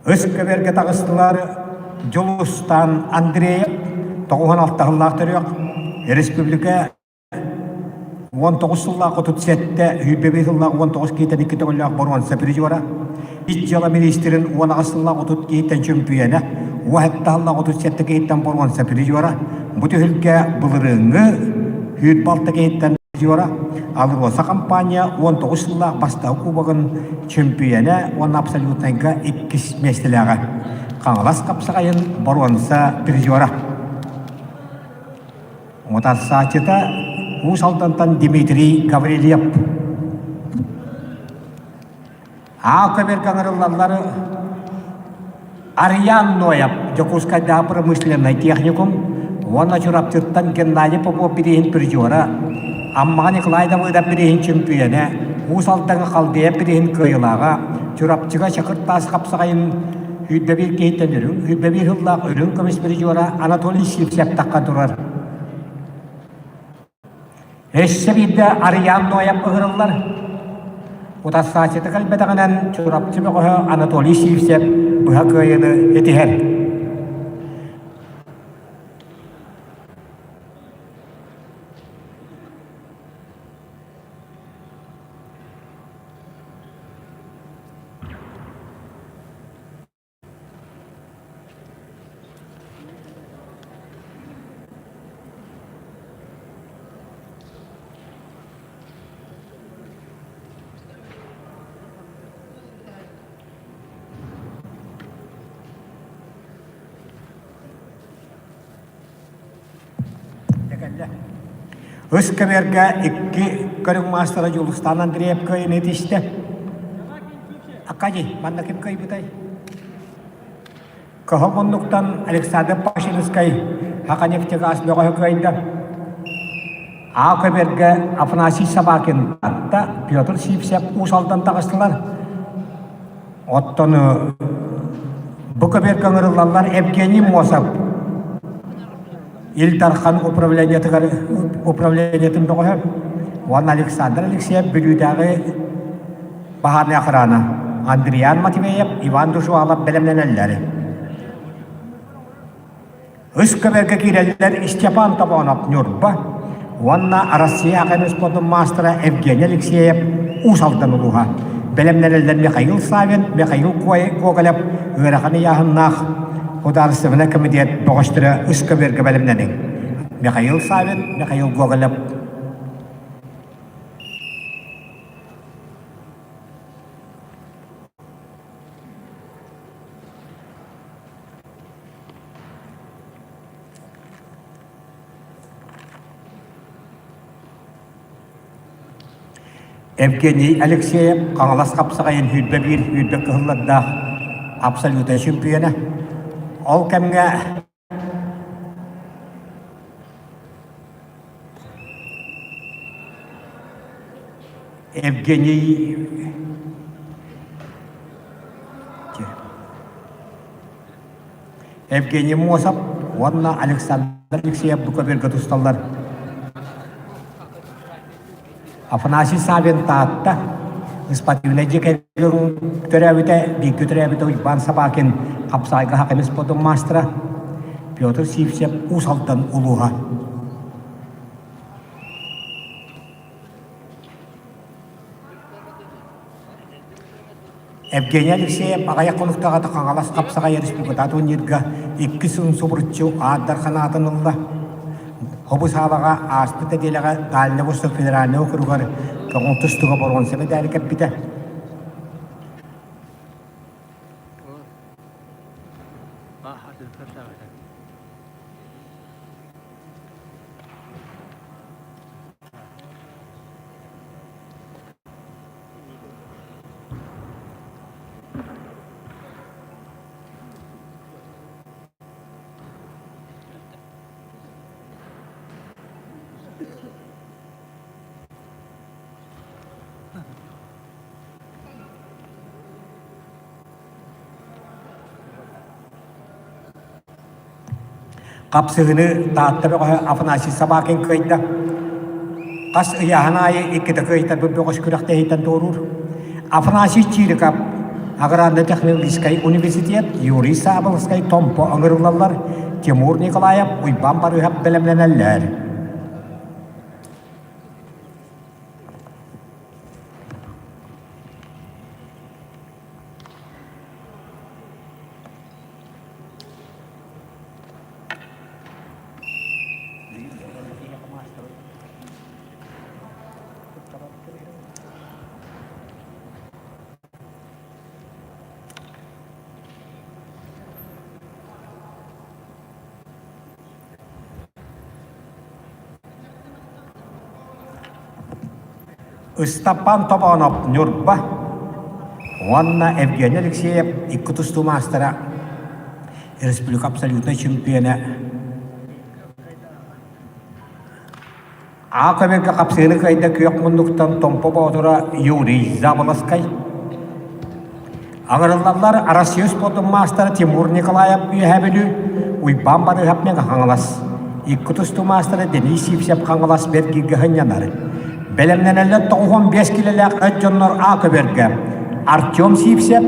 Ыс көбүөргэ таҕыстылар Дьулустаан Андреев 96 сыллаах төрүөх, республика 19 сыллаах 37, 25 сыллаах 19 киһиттэн икки төгүллээх боруонса призера, Ис дьыала миниистирин 18 сыллаах 30 киһиттэн чөмпүйүөнэ, 17 сыллаах 37 киһиттэн боруонса призера, бу түһүлгэ былырыыҥҥы 26 киһиттэн призера, АЛРОСА компания 19 сыллаах бастакы кубогын чөмпүйүөнэ уонна абсолютнайга иккис миэстэлээҕэ. Хаҥалас хапсаҕайын боруонса призера. Утарсааччыта Уус Алдантан Дмитрий Гаврильев. Аал көбүөргэ ыҥырыллаллар Арыйаан Ноев Дьокуускайдааҕы промышленнай техникум уонна Чурапчыттан Геннадий Попов бирииһин призера, Аммаҕа Николай Давыдов бирииһин чөмпүйүөнэ, Уус Алдаҥҥа Халдеев бирииһин кыайыылааҕа, Чурапчыга Чакыр таас хапсаҕайын 101 киһиттэн үрүҥ, 101 сыллаах үрүҥ көмүс призера Анатолий Сивцев тахха турар. Өссө биирдэ Арыйаан Ноев ыҥырыллар. Утарсааччыта кэлбэтэҕинэн Чурапчы бөҕөһө Анатолий Сивцев быһа кыайыыны итиһэр. Үс кэмэргэ икки көрүҥ маастара Дьулустаан Андреев кыайыыны итистэ. Акадий, манна ким кыайбытай? Кыһыл муннуктан Александр Пашинскай Хаканефтегаз бөҕөһө кыайда. А көбүөргэ Афанасий Собакин Таатта, Петр Сивцев Уус Алдан таҕыстылар. Оттон бу көбүөргэ ыҥырыллаллар Евгений Мосов Ил Дархан управлениетыгар управлениетын бөҕөһө уонна Александр Алексеев Бүлүүтээҕи баһаарынай охрана Андриан Матвеев, Иван Душуалов бэлэмнэнэллэр. Үс көбөргө киирэллэр Степан Тобонов Ньурба уонна Россия аҕа спордун маастара Евгений Алексеев Уус Алдан улууһа. Бэлэмнэнэллэр Михаил Савин, Михаил Гоголев ыарахан ыйааһыннаах Судаарыстыбаннай комитет бөҕөстөрө үс көбүөргэ бэлэмнэниҥ. Михаил Савин, Михаил Гоголев. Евгений Алексеев Хаҥалас хапсаҕайын 21 сүүрбэ кыһыллардаах абсолютнай чөмпүйүөнэ. Ол кэмҥэ Евгений Евгений Мосов уонна Александр Алексеев бу көбүөргэ тусталлар. Афанасий Савин Таатта спортивнай дьиэ кэргэн төрөөбүтэ, бииргэ төрөөбүтэ Уйбаан Собакин хапсаайга хакими спордун маастара, Петр Сивцев Уус Алдан улууһа. Евгений Алексеев аҕыйах хонуктааҕыта Хаҥалас хапсаҕай республиката турнирга икки сылын субуруччу Аар Дархан аатын ылла. Хобу саалаҕа ааспыт нэдиэлэҕэ Дальний Восток федеральнай округар көҥүл тустууга боруонса мэдээли кэппитэ. Хапсыһыыны Таатта бөҕөһө Афанасий Собакин кыайда. Хас ыйааһын аайы иккитэ кыайтарбыт бөҕөс күрэхтэһииттэн туоруур. Афанасий Чириков. Аграрно-технологическай университет Юрий Саабылскай Томпо ыҥырыллаллар, Тимур Николаев, Уйбаан Барыыһап бэлэмнэнэллэр. Ыстапаан Тобоонов Ньурба уонна Евгений Алексеев икки тустуу маастара республика абсолютнай чемпиона А көбүргэ хапсыыны кыайда күөх муннуктан Томпо Боотура Юрий Заболоцкай. Аҥырыллаллар Россия спордун маастара Тимур Николаев Үөһээ Бүлүү, Уйбаан Барыыһап Мэҥэ Хаҥалас. Икки тустуу маастара Денис Сивцев Хаҥалас Бэргииргэ сынньанар. Бэлэмнэнэллэр 95 килэлээх эр дьоннор А көбүөргэ Артем Сивцев,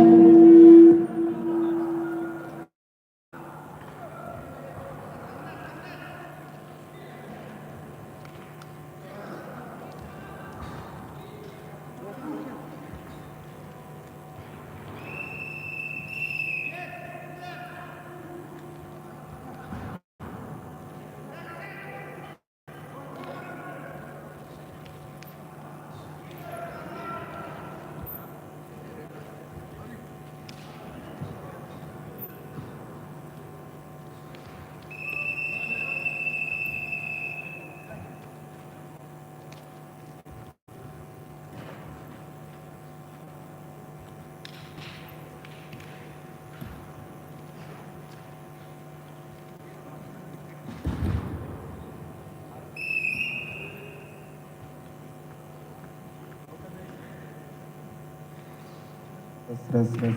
Раз, раз.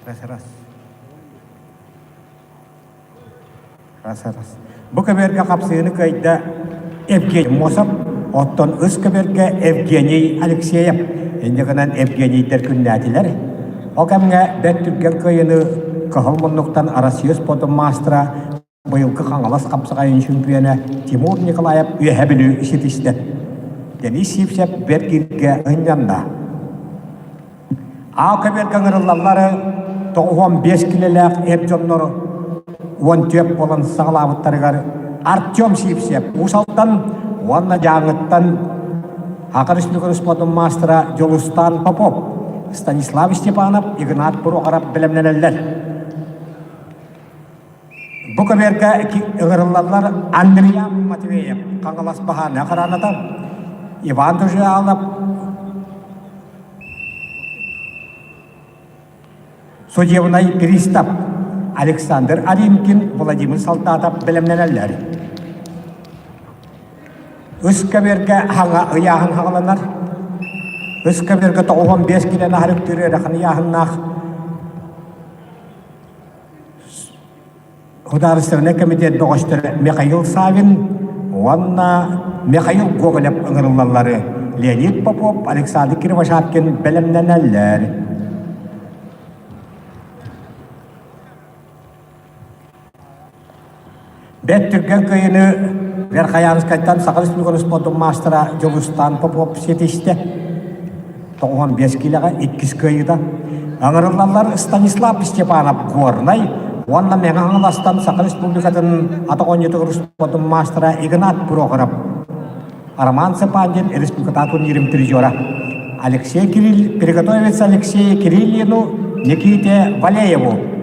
Раз, раз. Раз, раз. Бу көбүөргэ хапсыыны кыайда Евгений Мосов, оттон ыс көбүөргэ Евгений Алексеев. Инньэ гынан Евгенийдэр күннээтилэр. Ол кэмҥэ бэрт түргэн кыайыыны Кыһыл муннуктан Россия спордун маастара быйылгы Хаҥалас хапсаҕайын чөмпүйүөнэ Тимур Николаев Үөһээ Бүлүү ситистэ. Денис Сивцев бэрт кииргэ ынньанна. Аа көбүөргэ ыҥырыллаллары 95 килэлээх эр дьоннор 14 буолан саҕалаабыттарыгар Артем Сивцев Уус Алдан уонна Дьааҥыттан Саха Республикатын спордун маастара Дьулустаан Попов, Станислав Степанов, Игнат Прохоров бэлэмнэнэллэр. Бу көбүөргэ ыҥырыллаллар Андриан Матвеев, Хаҥалас баһаарынай охраната, Иван Тужиалов, судебнай пристав Александр Аринкин, Владимир Солдатов бэлэмнэнэллэр. Үс көбүөргэ хаҥа ыйааһын хаҕаланар. Үс көбүөргэ 95 килэни аһарыктыыр ыарахан ыйааһыннаах Судаарыстыбаннай комитет бөҕөстөрө Михаил Савин уонна Михаил Гоголев ыҥырыллаллары Леонид Попов, Александр Кривошапкин бэлэмнэнэллэр. Бэрт түргэн кыайыыны Верхоянскайтан Саха Республикатын спордун маастара Дьулустаан Попов ситистэ. 95 киилэҕэ иккис кыайыыта. Ыҥырыллаллар Станислав Степанов Горнай уонна Мэҥэ Хаҥаластан Саха Республикатын атах оонньуутугар спордун маастара Игнат Прохоров. Роман Цыпандин республиката турнирын призера. Алексей Кирилл приготовится Алексею Кириллину, Никите Валееву.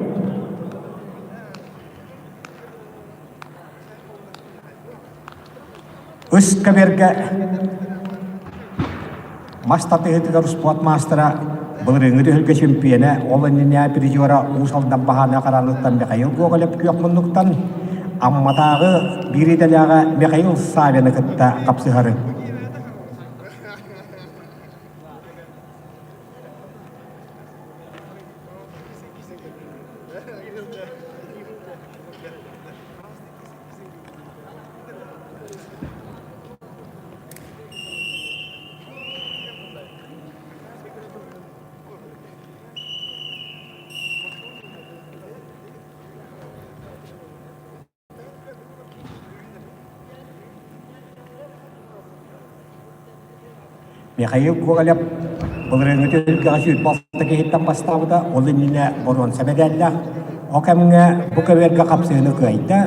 Үс көбүөргэ мас тардыһыытыгар успуорт маастара, былырыыҥҥы түһүлгэ чөмпүйүөнэ, ол иннинэ призера Уус Алдан баһаана хараныттан Михаил Гоголев күөх муннуктан Амматааҕы биир идэлээҕэ Михаил Савины кытта хапсыһары. Михаил Гоголев былырыыҥҥы түһүлгэҕэ 26 киһиттэн бастаабыта, ол иннинэ боруонса мэдээллээх. Ол кэмҥэ бу көбүөргэ хапсыһыыны кыайда.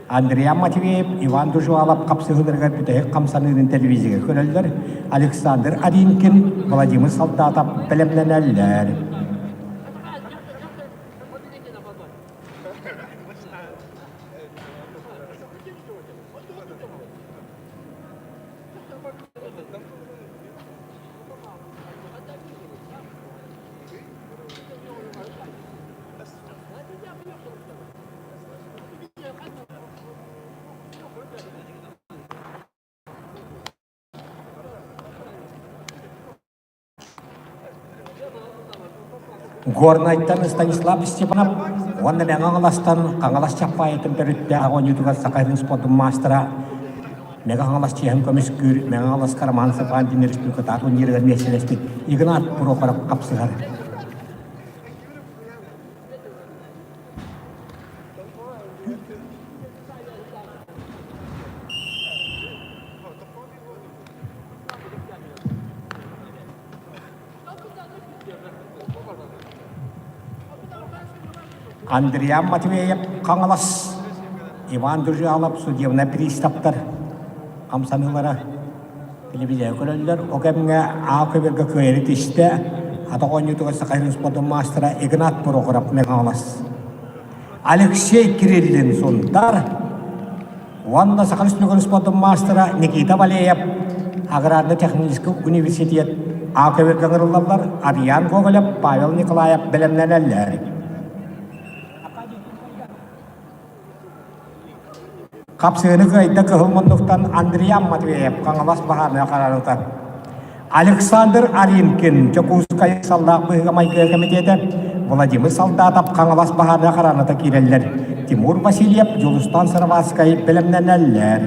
Андриан Матвеев, Иван Дужуалов хапсыһыыларыгар бүтэһик хамсаныытын телевизорга көрөллөр, Александр Аринкин, Владимир Солдатов бэлэмнэнэллэр. Горнайтан Станислав Степанов уонна Мэҥэ Хаҥаластан Хаҥалас Чаппаайытын төрүттээх оонньуутугар Саха сирин спордун маастара Мэҥэ Хаҥалас чиэһин көмүскүүр Мэҥэ Хаҥаласка Роман Сапандин республикатааҕы турнирыгар миэстэлэспит Игнат Прохоров хапсыһар. Андриан Матвеев Хаҥалас, Иван Дружалов судебнай приставтар хамсаныылара телевизия көрөллөр. Ол кэмҥэ Аа көбүөргэ кыайары түстэ. Атах оонньуутугар Саха сирин спордун маастара Игнат Прохоров Хаҥалас. Алексей Кириллин Сунтар уонна Саха Республикатын спордун маастара Никита Валеев аграрно-техническэй университет А көбүөргэ ыҥырыллаллар. Ариан Гоголев, Павел Николаев бэлэмнэнэллэр. Хапсыһыыны кыайда кыһыл муннуктан Андриан Матвеев Хаҥалас баһаарынай хараарыта. Александр Аринкин Дьокуускай саллаах быһыыга-майгыга кэмитиэтэ, Владимир Солдатов Хаҥалас баһаарынай харааната киирэллэр. Тимур Васильев, Дьулустан Сыроватскай бэлэмнэнэллэр.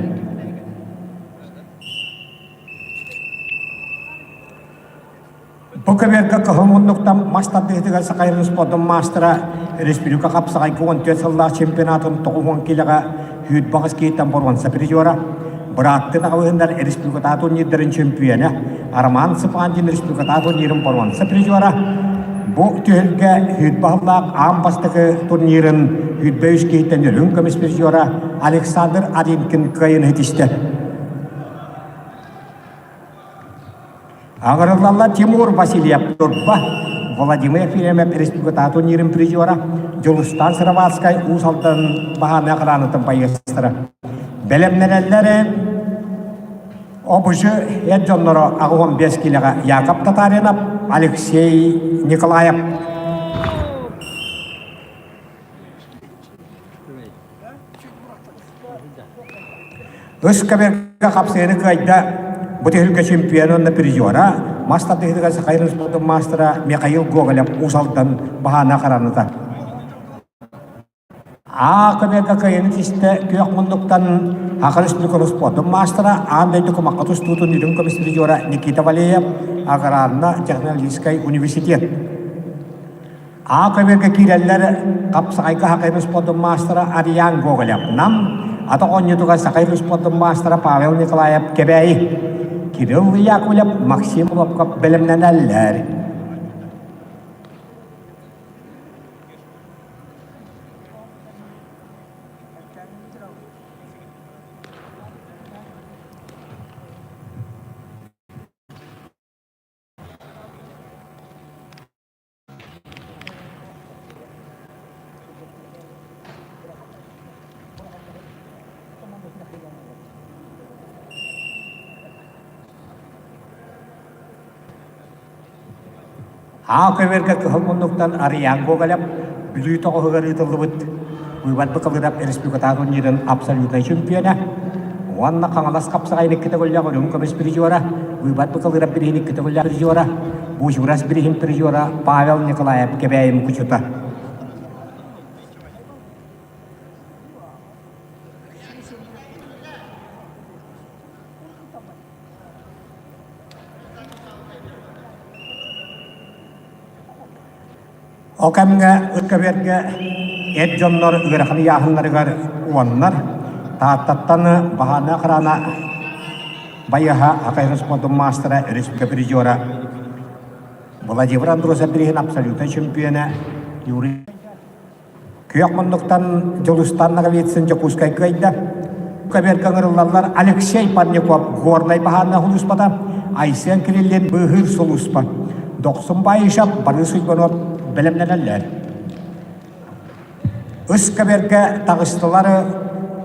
Бу көбүөргэ кыһыл муннуктан мас тардыһыытыгар Саха сирин спордун маастара республика хапсаҕайга 14 сыллаах чемпионатын 90 киилэҕэ сүүрбэҕис киһиттэн боруонса призера, бырааттыы аҕабыһыннар республикатааҕы турнирдарын чөмпүйүөнэ Роман Цыпандин республикатааҕы турнирын боруонса призера, бу түһүлгэ сүүрбэ сыллаах аан бастакы турнирын 23 киһиттэн үрүҥ көмүс призера Александр Аринкин кыайыыны ситистэ. Аҕырыллаллар Тимур Васильев Турба, Владимир Ефремов республикатааҕы турнирын призера, Дьулустан Сыроватскай Уус Алдан баһааны охранатын байыастара. Бэлэмнэнэллэр ОБЖ эр дьонноро 85 киилэҕэ Яков Татаринов, Алексей Николаев. Үс көбүөргэ хапсыһыыны кыайда бу түһүлгэ чемпиона уонна призера, мас тардыһыытыгар Саха сирин спордун маастара Михаил Гоголев Уус Алдан баһаана хараныта. Аа көбүөргэ кыайыыны ситистэ күөх муннуктан Саха Республикатын спордун маастара, аан дойду кумахха тустуутун үрүҥ көмүс призера Никита Валеев, Аграрно-технологическай университет. Аа көбүөргэ киирэллэр хапсаҕайга Саха спордун маастара Ариан Гоголев, Нам, атах оонньуутугар Саха спордун маастара Павел Николаев, Кэбээйи, Кирилл Яковлев, Максим Лобков бэлэмнэнэллэр. Аал көбүөргэ кыһыл муннуктан Ариан Гоголев Бүлүү тоҕуһугар ыытыллыбыт Быыбар Быкалыырап республикатааҕы турнирын абсолютнай чемпиона уонна Хаҥалас хапсаҕайын икки төгүллээх үрүҥ көмүс призера, Быыбар Быкалыырап бирииһин икки төгүллээх призера, Буучугурас бирииһин призера Павел Николаев Кэбээйи Мукучута. Ол кэмҥэ ыт көбүөргэ эр дьоннор ыарахан ыйааһыннарыгар уоннар Тааттаттан баһаана охрана байыаһа Хакайрын спордун маастара, республика призера Владимир Андросов бирииһин абсолютнай чемпиона Юрий Күөх муннуктан Дьулустан Ноговицын Дьокуускай кыайда. Көбүөргэ ыҥырыллаллар Алексей Парников Горнай баһаарынай сулууспата, Айсен Кириллин быыһыыр сулууспа, Дохсун Баишев Борис Уйбанов бэлэмнэнэллэр. Үс көбүөргэ таҕыстылар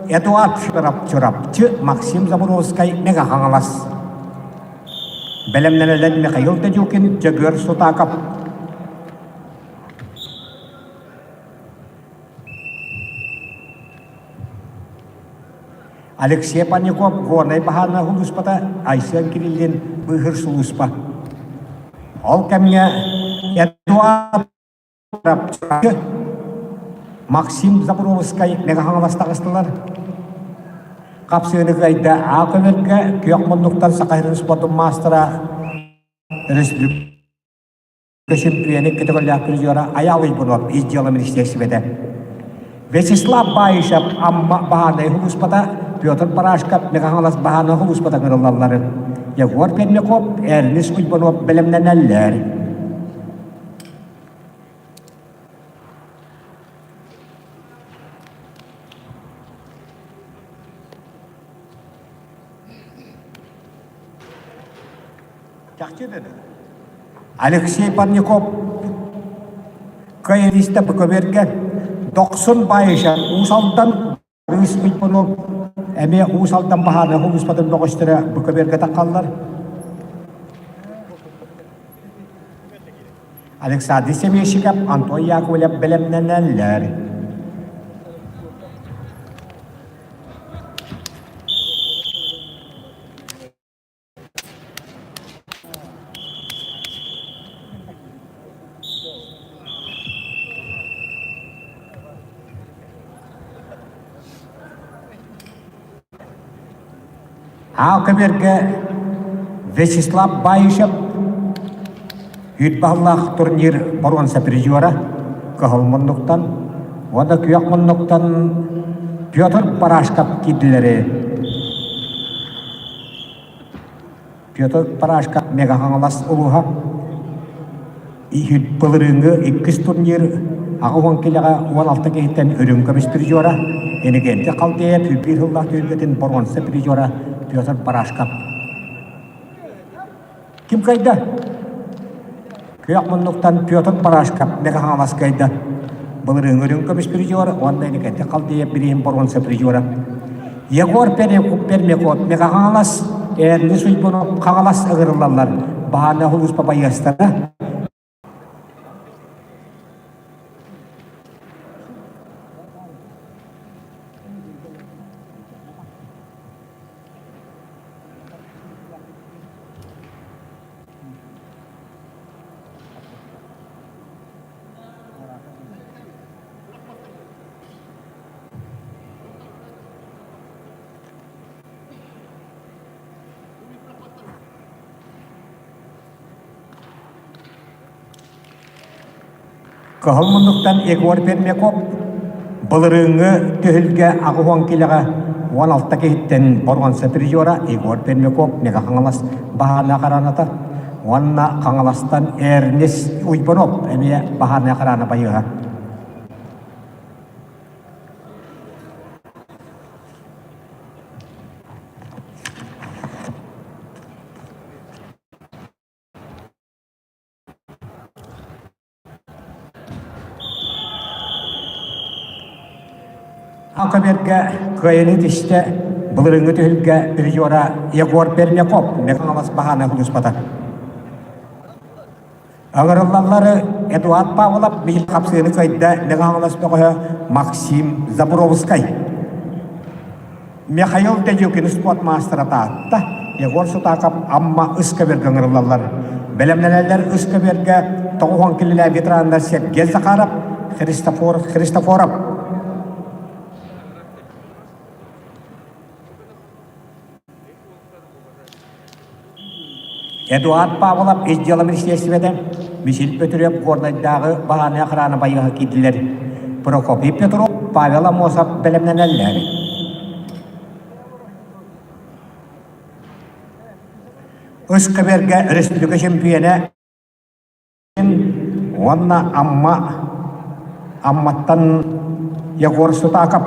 Эдуард Чурапчы, Максим Заборовскай, Мэҥэ Хаҥалас. Бэлэмнэнэллэр Михаил Дедюкин, Дьөгүөр Сутаков. Алексей Паняков Горнай баһаарынай сулууспата, Айсен Кириллин быыһыыр сулууспа. Ол кэмҥэ Эдуард Максим Заборовскай Мэҥэ Хаҥалас таҕыстылар. Хапсыыны кыайда А көмөргө күөх муннуктан Саха сирин спордун маастара республика Чөмпүйэни көтөҕөллөөх призера Айаал Уйбунов ис дьыала министиэристибэтэ. Вячеслав Баишев Амма баһаарынай сулууспата, Петр Барашков Мэҥэ Хаҥалас баһаарынай сулууспата ыҥырыллаллар. Егор Пермяков, Эрнис Уйбунов бэлэмнэнэллэр. Чахчы да Алексей Парников кыайыыста Быковергэ Дохсун Баишев Уус Алдан Борис Уйбунов эмиэ Уус Алдан баһаарынай сулууспатын бөҕөстөрө Быковергэ таххаллар. Александр Семенщиков, Антон Яковлев бэлэмнэнэллэр. Аал көбүөргэ Вячеслав Баишев Үүт турнир боруонса призера Кыһыл муннуктан уонна Күөх муннуктан Петр Барашков киирдилэри. Петр Барашков Мега Хаҥалас улууһа былырыыҥҥы иккис турнир 80 килэҕэ 16 киһиттэн үрүҥ көмүс призера Иннокентий Халдеев 101 сыллаах түһүлгэтин боруонса призера Петр Барашков. Ким кыайда? Күөх муннуктан Петр Барашков Мэҥэ Хаҥалас кыайда. Былырыыҥҥы үрүҥ көмүс призера уонна Иннокентий Халдеев бирииһин боруонса призера. Егор Пермяков Мэҥэ Хаҥалас, Эрнис Уйбунов Хаҥалас ыҥырыллаллар. Баһаана сулууспа байыастара Кыһыл муннуктан Егор Пермяков былырыыҥҥы түһүлгэ 80 килэҕэ 16 киһиттэн боруонса призера Егор Пермяков Мэҥэ Хаҥалас баһаарынай хараната уонна Хаҥаластан Эрнис Уйбанов эмиэ баһаарынай хараана байыаһа. Көбүөргэ кыайыыны түстэ былырыыҥҥы түһүлгэ призера Егор Пермяков Мэҥэ Хаҥалас баһаана сулууспата. Ыҥырыллаллары Эдуард Павлов биир хапсыыны кыайда Мэҥэ Хаҥалас бөҕөһө Максим Заборовскай. Михаил Дедюкин спорт маастара Таатта, Егор Сутаков Амма ыскөбүөргэ ыҥырыллаллар. Бэлэмнэнэллэр ыскөбүөргэ 90 килилээх ветераннар Сергей Захаров, Христофор Христофоров. Эдуард Павлов ис дьыала министиэристибэтэ Мичил Бөтүрүөп Горнайдааҕы баһаарынай охрана байыаһа киирдилэр. Прокопий Петров, Павел Амосов бэлэмнэнэллэр. Ыскэбэргэ республика чемпионэ уонна Амма Амматтан Егор Сутаков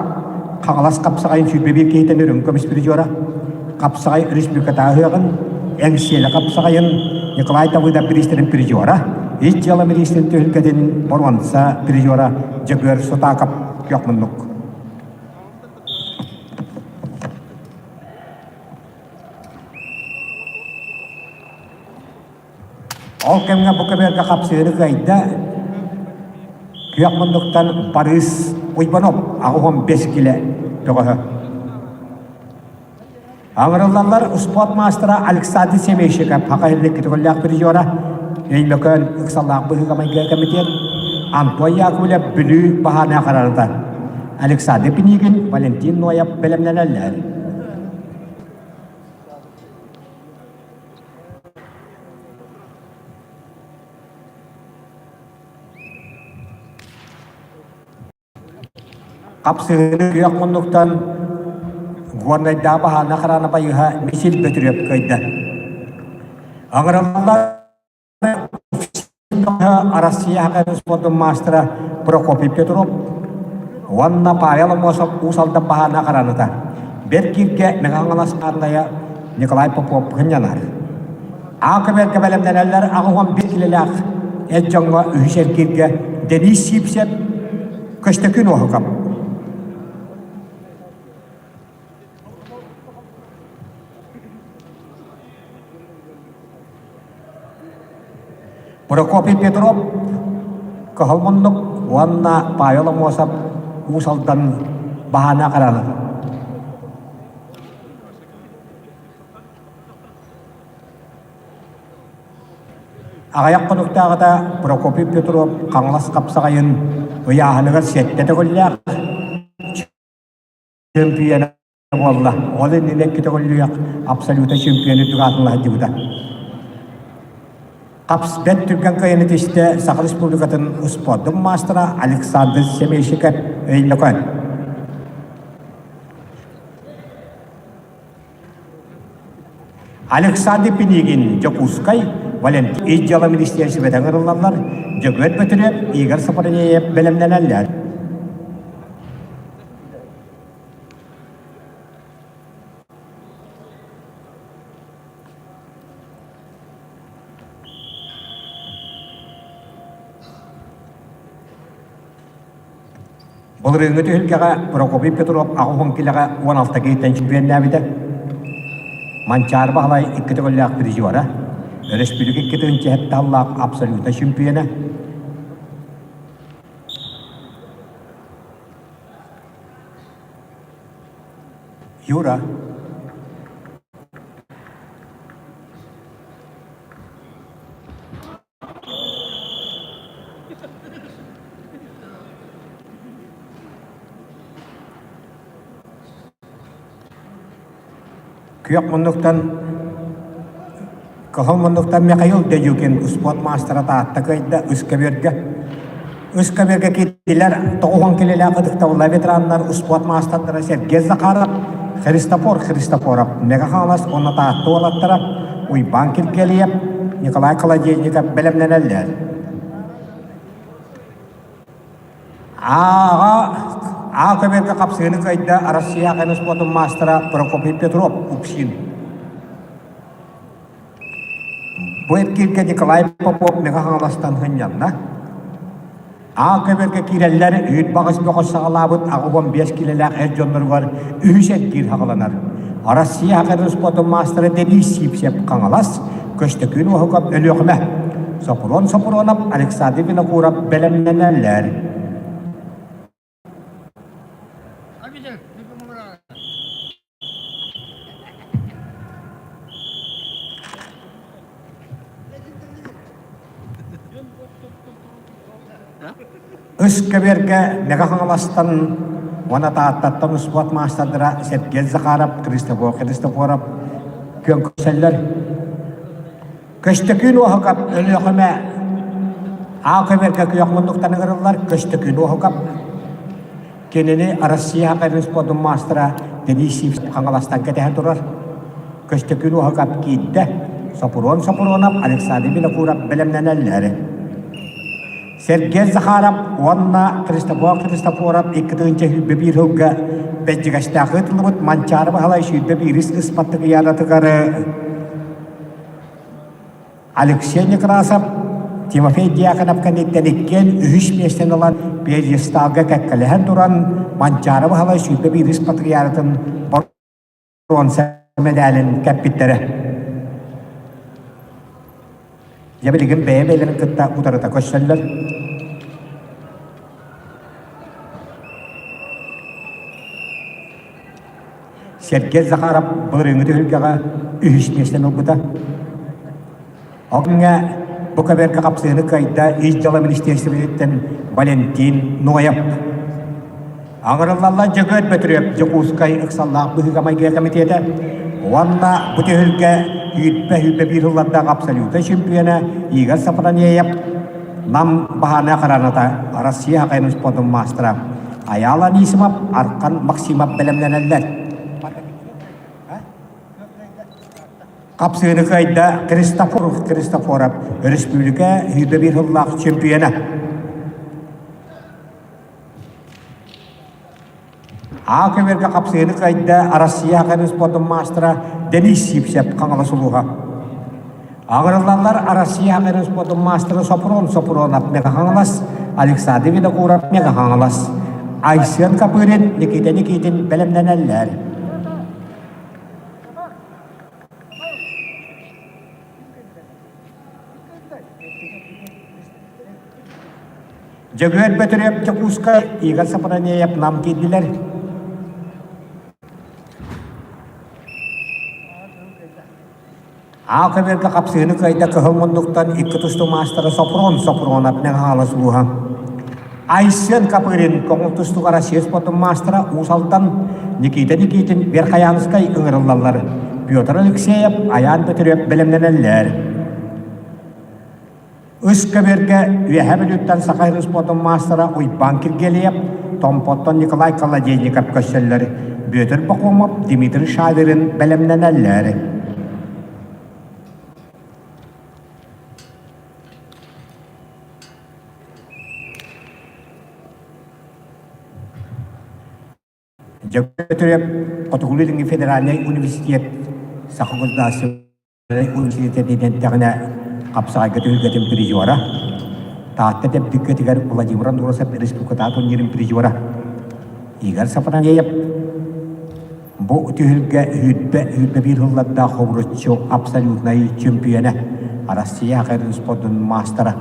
Хаҥалас хапсаҕайын 21 киһитин үрүҥ көмүс призера, хапсаҕай республикатааҕы ыһыаҕын, Эҥсиэлэ хапсаҕайын Николай Давыдов бириистэрин призера, ис дьыала миниистирин түһүлгэтин боруонса призера Дьөгүөр Сутаков күөх муннук. Ол кэмҥэ бу көбүөргэ хапсыһыыны кыайда күөх муннуктан Барыыс Уйбанов 85 килэ бөҕөһө. Аҥырыллаллар успуорт маастара Александр Семейщиков Хаха Иһиллик көтөҕүллээх призера, Өймөкөөн ыксаллаах быһыыга-майгыга кэмитиэт, Антон Яковлев Бүлүү баһаарынай харарыта, Александр Пинигин, Валентин Ноев бэлэмнэнэллэр. Хапсыһыыны күөх муннуктан Горнайдааҕы баһаана хараана байыһа Мисил Бөтүрүөп кыайда. Аҥыраллар Арассыыйа саха спордун маастара Прокопий Петров уонна Павел Аммосов Уус Алдан баһаана хараната. Бэрт кииргэ Мэҥэ Хаҥалас Ааннайа Николай Попов сынньанар. Аа көбүөргэ бэлэмнэнэллэр 85 килэлээх эр дьоҥҥо үһүс эргииргэ Денис Сивцев, Көстөкүүн Уоһукап. Прокопий Петров, Кыһыл Муннук уонна Павел Аммосов Уус Алдан баһаана хараана. Аҕыйах хонуктааҕыта Прокопий Петров Хаҥалас хапсаҕайын ыйааһыныгар сэттэ төгүллээх чөмпүйүөнэ буолла. Ол иннинэ икки төгүллүөх абсолютно чемпион үрдүк аатын сылдьыбыта. Хапс бэрт түргэн кыайыыны түстэ Саха Республикатын успуордун маастара Александр Семейщиков Өймөкөөн. Александр Пинигин Дьокуускай, Валентин Ис дьыала министиэристибэтэ ыҥырыллаллар, Дьөгүөр Бөтүрүөп, Игорь Сапронеев бэлэмнэнэллэр. Былырыыҥҥы түһүлгэҕэ Прокопий Петров 80 килэҕэ 16 киһиттэн чемпионнээбитэ. Манчаары Баһылай икки төгүллээх призера, өрөспүүбүлүкэ икки тыһыынча сэттэ сыллаах абсолютнай чемпиона. Юра. Күөх муннуктан Кыһыл муннуктан Михаил Дедюкин успуорт маастара Таатта кыайда Ыскэбиэргэ. Ыскэбиэргэ киирдилэр 90 килэлээх ытыктабыллаах ветераннар успуорт маастардара Сергей Захаров, Христофор Христофоров, Мэҥэ Хаҥалас уонна Таатта уолаттара Уйбаан Киргиэлийэп, Николай Колодезников бэлэмнэнэллэр. Ааҕа Аа көбүөргэ хапсыһыыны кыайда Россия АХН спортун маастара Прокопий Петров Уксин. Бу эргииргэ Николай Попов Мэҥэ Хаҥаластан сынньанна. Аа көбүөргэ киирэллэр үүт баҕас бөҕө саҕалаабыт 85 киилэлээх эр дьонноругар үһүс эргиир саҕаланар. Россия АХН спортун маастара Денис Сивцев Хаҥалас, Көстөкүүн Уоһукап Өлүөхүмэ, Сопрун Сопрунов, Александр Винокуров бэлэмнэнэллэр. Үс көбүөргэ Мэҥэ Хаҥаластан уонна Тааттаттан успуорт маастардара Сергей Захаров, Христофор Христофоров күөн көрсөллөр. Көстөкүүн Уоһукап Өлүөхүмэ Аа көбүөргэ күөх муннуктан ыҥырыллар Көстөкүүн Уоһукап. Кинини Россия хакерын спордун маастара Денис Сивцев Хаҥаластан кэтэһэн турар. Көстөкүүн Уоһукап киирдэ. Сопуруон Сопуруонап, Александр Винокуров бэлэмнэнэллэр. Сергей Захаров уонна Христофор Христофоров 2021 сылга Бэдьигэстээх ыытыллыбыт Манчаары Баһылай 21 ыспартакыйаадатыгар Алексей Некрасов, Тимофей Дьяконов кэнниттэн иккиэн үһүс миэстэни ылан пьедесталга кэккэлэһэн туран Манчаары Баһылай 21 патриаратын боруонса мэдээлин кэппиттэрэ. Дьэ билигин бэйэ-бэйэлэрин кытта утарыта көрсөллөр. Сергей Захаров былырыыҥҥы түһүлгэҕэ үһүс миэстэни ылбыта. Ол кэмҥэ бу көбүөргэ хапсыһыыны кыайда Ис дьыала министиэристибэтиттэн Валентин Ноев. Аҥырыллаллар Дьөгүөр Бөтүрүөп Дьокуускай ыксаллаах быһыыга-майгыга кэмитиэтэ уонна бу түһүлгэ 120-121 сыллардаах абсолютнай чемпиона Игорь Сафронеев Нам баһаарынай охраната Россия хакейын спордун маастара Айаал Анисимов, Архан Максимов бэлэмнэнэллэр. Хапсыыны кыайда Христофор Христофоров, өрөспүүбүлүкэ 101 сыллаах чемпиона. А көбүөргэ хапсыһыыны кыайда Россия хакерын спордун маастара Денис Сивцев Хаҥалас улууһа. Аҕырыллаллар Россия хакерын спордун маастара Сопрон Сопронов Мега Хаҥалас, Александр Винокуров Мега Хаҥалас, Айсен Копырин, Никита Никитин бэлэмнэнэллэр. Дьөгүөр Бөтүрүөп Дьокуускай, Игорь Сапронеев Нам киирдилэр. Аал көбүөргэ хапсыһыыны кыайда кыһыл муннуктан икки тустуу маастара Сопрон Сопронов Мэҥэ-Хаҥалас улууһа. Айсен Копырин көҥүл тустууга Россия спордун маастара Уус Алдан, Никита Никитин Верхоянскай ыҥырыллаллар. Петр Алексеев, Айаан Бөтүрүөп бэлэмнэнэллэр. Үс көбүөргэ Үөһээ Бүлүүттэн Саха сирин спордун маастара Уйбаан Киргиэлэйэп, Томпоттон Николай Колодезников көрсөллөр. Бүөтүр Бахомов, Дмитрий Шаверин бэлэмнэнэллэр. Дьөгүөрүөп Хотугулуу-Илиҥҥи федеральнай университет Саха государственнай Университет хапсаҕайга түһүлгэтин призера, Таатта Дэбдиккэтигэр Владимир Андросов республикатааҕы турнирын призера Игорь Сафронеев бу түһүлгэ сүүрбэ сүүрбэ биир сыллардаах хобуруччу абсолютнай чемпиона, Россия хакерын спордун маастара.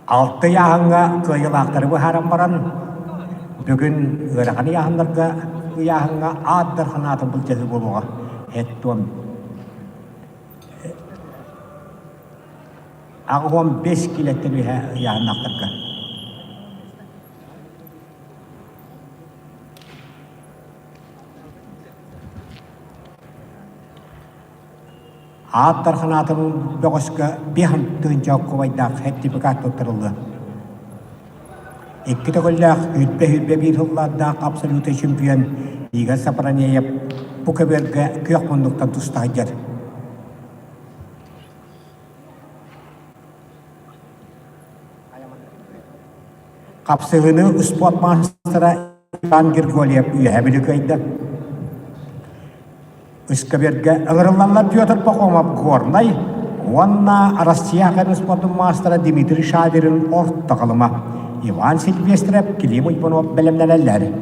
Алта ыйааһыҥҥа кыайыылаахтары быһааран баран, бүгүн ыарахан ыйааһыннарга ыйааһыҥҥа аат дархан аатын былдьаһыы буолуоҕа. Эттуон 85 киилэттэн үөһэ ыйааһыннаахтарга. Аат Дархан аатын бөҕөскө 5000 оккубайдаах сертификат туттарыллыа. Икки төгүллээх 120-121 сыллардаах абсолютнай чемпион Игорь Сапронеев бу көбүөргэ күөх муннуктан туста сылдьар. Хапсыһыыны успуорт маастара. Иван Григорьев Үөһээ Бүлүү кыайда. Ыскабергэ ыҥырыллаллар Петр Пахомов Горнай уонна Россия Академия спордун маастара Дмитрий Шаверин орто Халыма, Иван Сильвестров, Клим Уйбанов бэлэмнэнэллэр.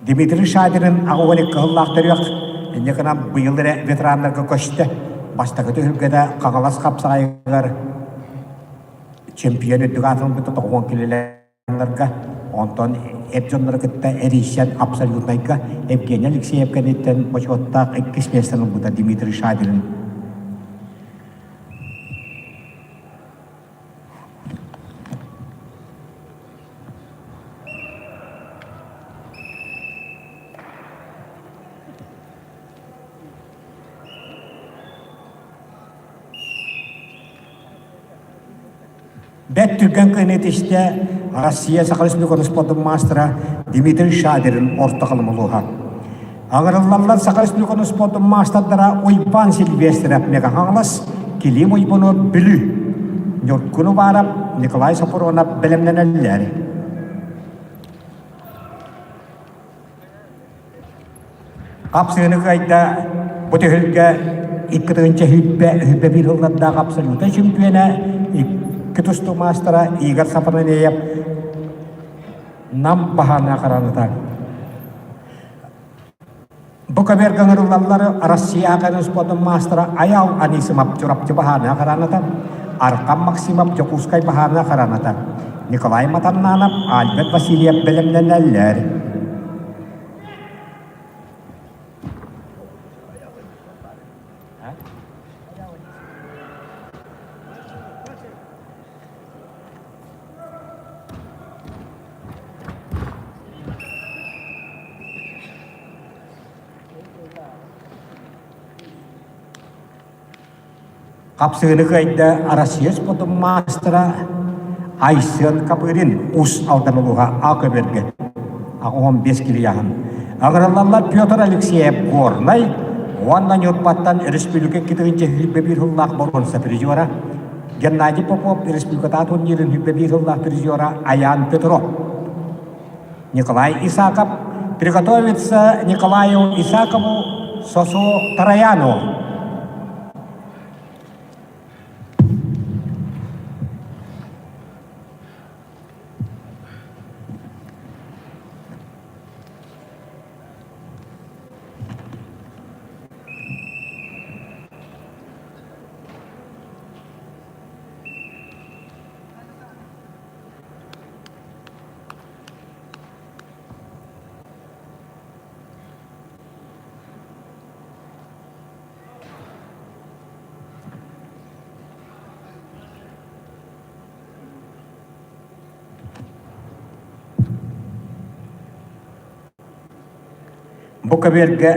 Дмитрий Шаверин аҕа кыһыллаах төрүөх инньэ гынан быйыл эрэ ветераннарга көстө. Бастакы түһүлгэтэ Хаҥалас хапсаҕайыгар чемпион үрдүк аатын ылбыта 90 килэлэргэ, онтон эр дьоннору кытта эрийсэн абсолютнайга Евгений Алексеев кэнниттэн бочуоттаах иккис миэстэни ылбыта Дмитрий Шадрин. Бэрт түргэн кыһыны тистэ Россия Саха Республикатын спордун маастара Дмитрий Шадрин орто халым улууһа. Аҥырыллаллар Саха Республикатын спордун маастардара Уйбаан Сильвестров Мега-Хаҥалас, Килим Уйбунов Бүлүү, Ньургун Убаров, Николай Сопронов бэлэмнэнэллэр. Хапсыыны кыайда бу түһүлгэ 2021 сыллардаах абсолютнай чөмпүйүөнэ, икки тустуу маастара Игорь Сапронеев Нам баһаана хараната. Бу көбүөргэ ыҥырыллаллар Россия Академия спордун маастара Айал Анисимов Чурапчы баһаана хараната, Аркам Максимов Дьокуускай баһаана хараната, Николай Матаннанов, Альберт Васильев бэлэмнэнэллэр. Хапсыгыны кыайда Россия спортун маастара Айсен Копырин Уус Алдан улууһа А көбүөргэ 85 килийаһын. Аҕыраллаллар Петр Алексеев Горнай уонна Ньурбаттан республика 2021 сыллаах боруонса призера Геннадий Попов республикатаа турнирын 21 сыллаах призера Аян Петров. Николай Исаков приготовится Николаю Исакову Сосу Тараяну. Бу көбүөргэ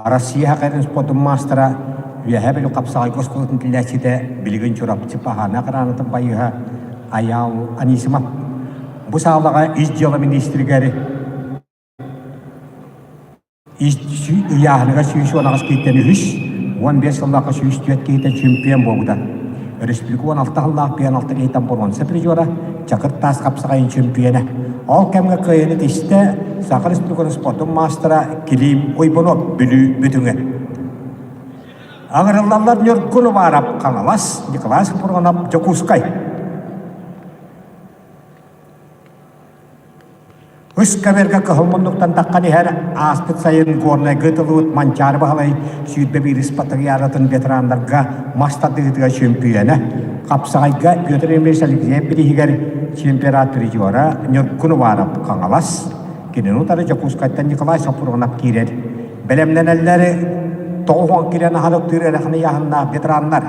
Россия хакерын спордун маастара Үөһээ Бүлүү хапсаҕайга оскуолатын киллээччитэ билигин Чурапчы Пахана кыраанатын байыһа Айаал Анисимов. Бу саалаҕа ис дьыала министригэр Ыйааһыныгар 118 киһиттэн үһүс, 15 сыллаахха 104 киһиттэн чемпион буолбута. Өрөспүүбүлүкэ 16 сыллаах 56 киһиттэн боруонса призера, Чакыр таас хапсаҕайын чемпиона. Ол кэмҥэ кыайыыны тистэ Саха Республикатын спордун маастара Клим Уйбунов Бүлүү Бөтүҥэ. Аҥырыллаллар Ньургун Убаров Хаҥалас, Николай Супрунов Дьокуускай. Үс көбүөргэ кыһыл муннуктан таххан иһэр ааспыт сайын Горнайга ыытыллыбыт Манчаары Баһылай 21 спартакиадатын ветераннарга мас тардыһыытыгар чөмпүйүөнэ, хапсаҕайга Петр Ильич Алексеев бирииһигэр чемпионат призера Ньургун Уваров Хаҥалас, кинини утары Дьокуускайтан Николай Сопрунов киирэр. Бэлэмнэнэллэр 90 киилэн аһылыктыыр ыарахан ыйааһыннаах ветераннар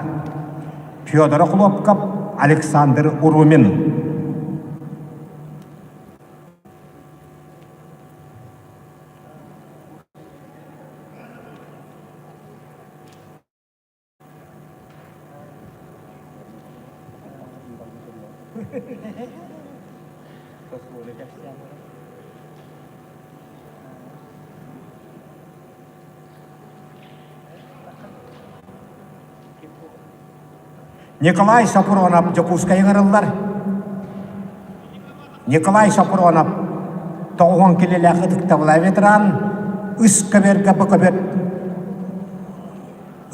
Федор Охлопков, Александр Урумин. Николай Сопронов Дьокуускайга ыҥырыллар. Николай Сопронов 90 килэлээх ытыктабыла ветеран үс көбүөргэ бу көбүөр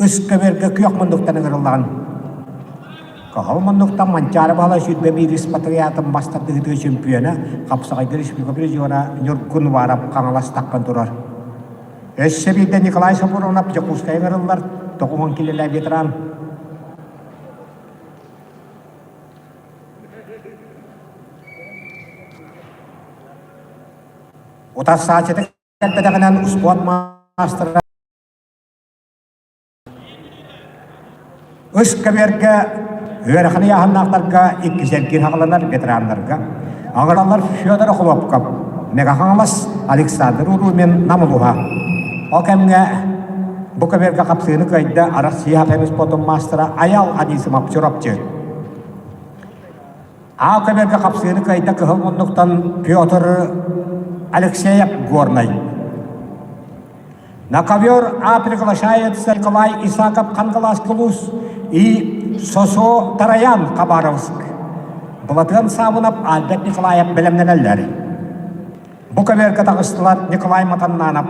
үс көбүөргэ күөх муннуктан ыҥырыллаҕын. Кыһыл муннуктан Манчаары Баһылай 21 патриотын бас тардыһыытыгар чөмпүйүөнэ, хапсаҕайга республика призера Ньургун Уваров Хаҥалас таххан турар. Өссө биирдэ Николай Сопронов Дьокуускайга ыҥырыллар 90 килэлээх ветеран. Утарсааччыта кэлбэтэҕинэн успуорт маастара Үс көбүөргэ ыарахан ыйааһыннаахтарга иккис эргиир хаҕаланар ветераннарга аҕыраллар Федор Охлопков, Мэҥэ Хаҥалас, Александр Урумин, Нам улууһа. Ол кэмҥэ бу көбүөргэ хапсыыны кыайда Арассыыйа хапсаҕай спортун маастара Айал Анисимов Чурапчы. А көбүөргэ хапсыыны кыайда кыһыл муннуктан Петр Алексеев Горнай. На ковер А приглашается Николай Исаков Хангалас Кулус и Сосо Тараян Хабаровск. Былатыан Саабынап Альберт Николаев бэлэмнэнэллэр. Бу көбүөргэ таҕыстылар Николай Матаннанов,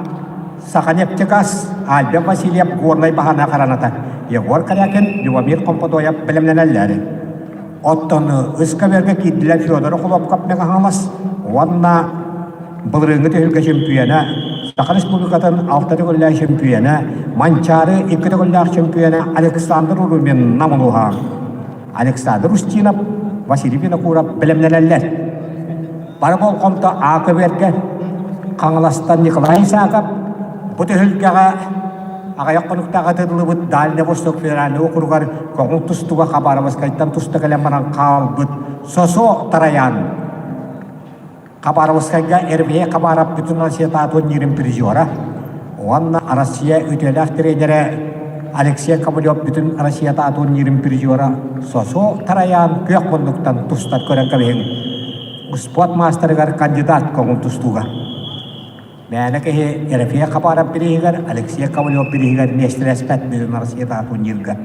Саханефтегаз, Альберт Васильев Горнай баһана хараната, Егор Корякин, Любомир Комподоев бэлэмнэнэллэр. Оттон үс көбүөргэ киирдилэр Федор Хлопков Мэҥэ Хаҥалас уонна былырыыҥҥы түһүлгэ чөмпүйүөнэ, Саха Республикатын алта төгүллээх чөмпүйүөнэ, Манчаары икки төгүллээх чөмпүйүөнэ Александр Румин Нам улууһа. Александр Устинов, Василий Винокуров бэлэмнэнэллэр. Бары болҕомто А көбүөргэ Хаҥаластан Николай Исаков бу түһүлгэҕэ аҕыйах хонуктаах ытыллыбыт Дальний Восток федеральнай округар көҥүл тустууга Хабаровскайтан туста кэлэн баран хаалбыт Сосо Тараян Хабаровскайга Эрбэйэ Хабаров бүтүн Россия турнирын призера уонна Россия үтүөлээх тренерэ Алексей Ковалев бүтүн Россия турнирын призера Сосо Тараян күөх муннуктан тустар көрөн кэбиһиҥ. Спорт маастарыгар кандидат көҥүл тустууга. Мээнэ киһи Ерофей Хабаров бирииһигэр, Алексей Ковалев бирииһигэр миэстэлэспэт бүтүн Россия турнирга.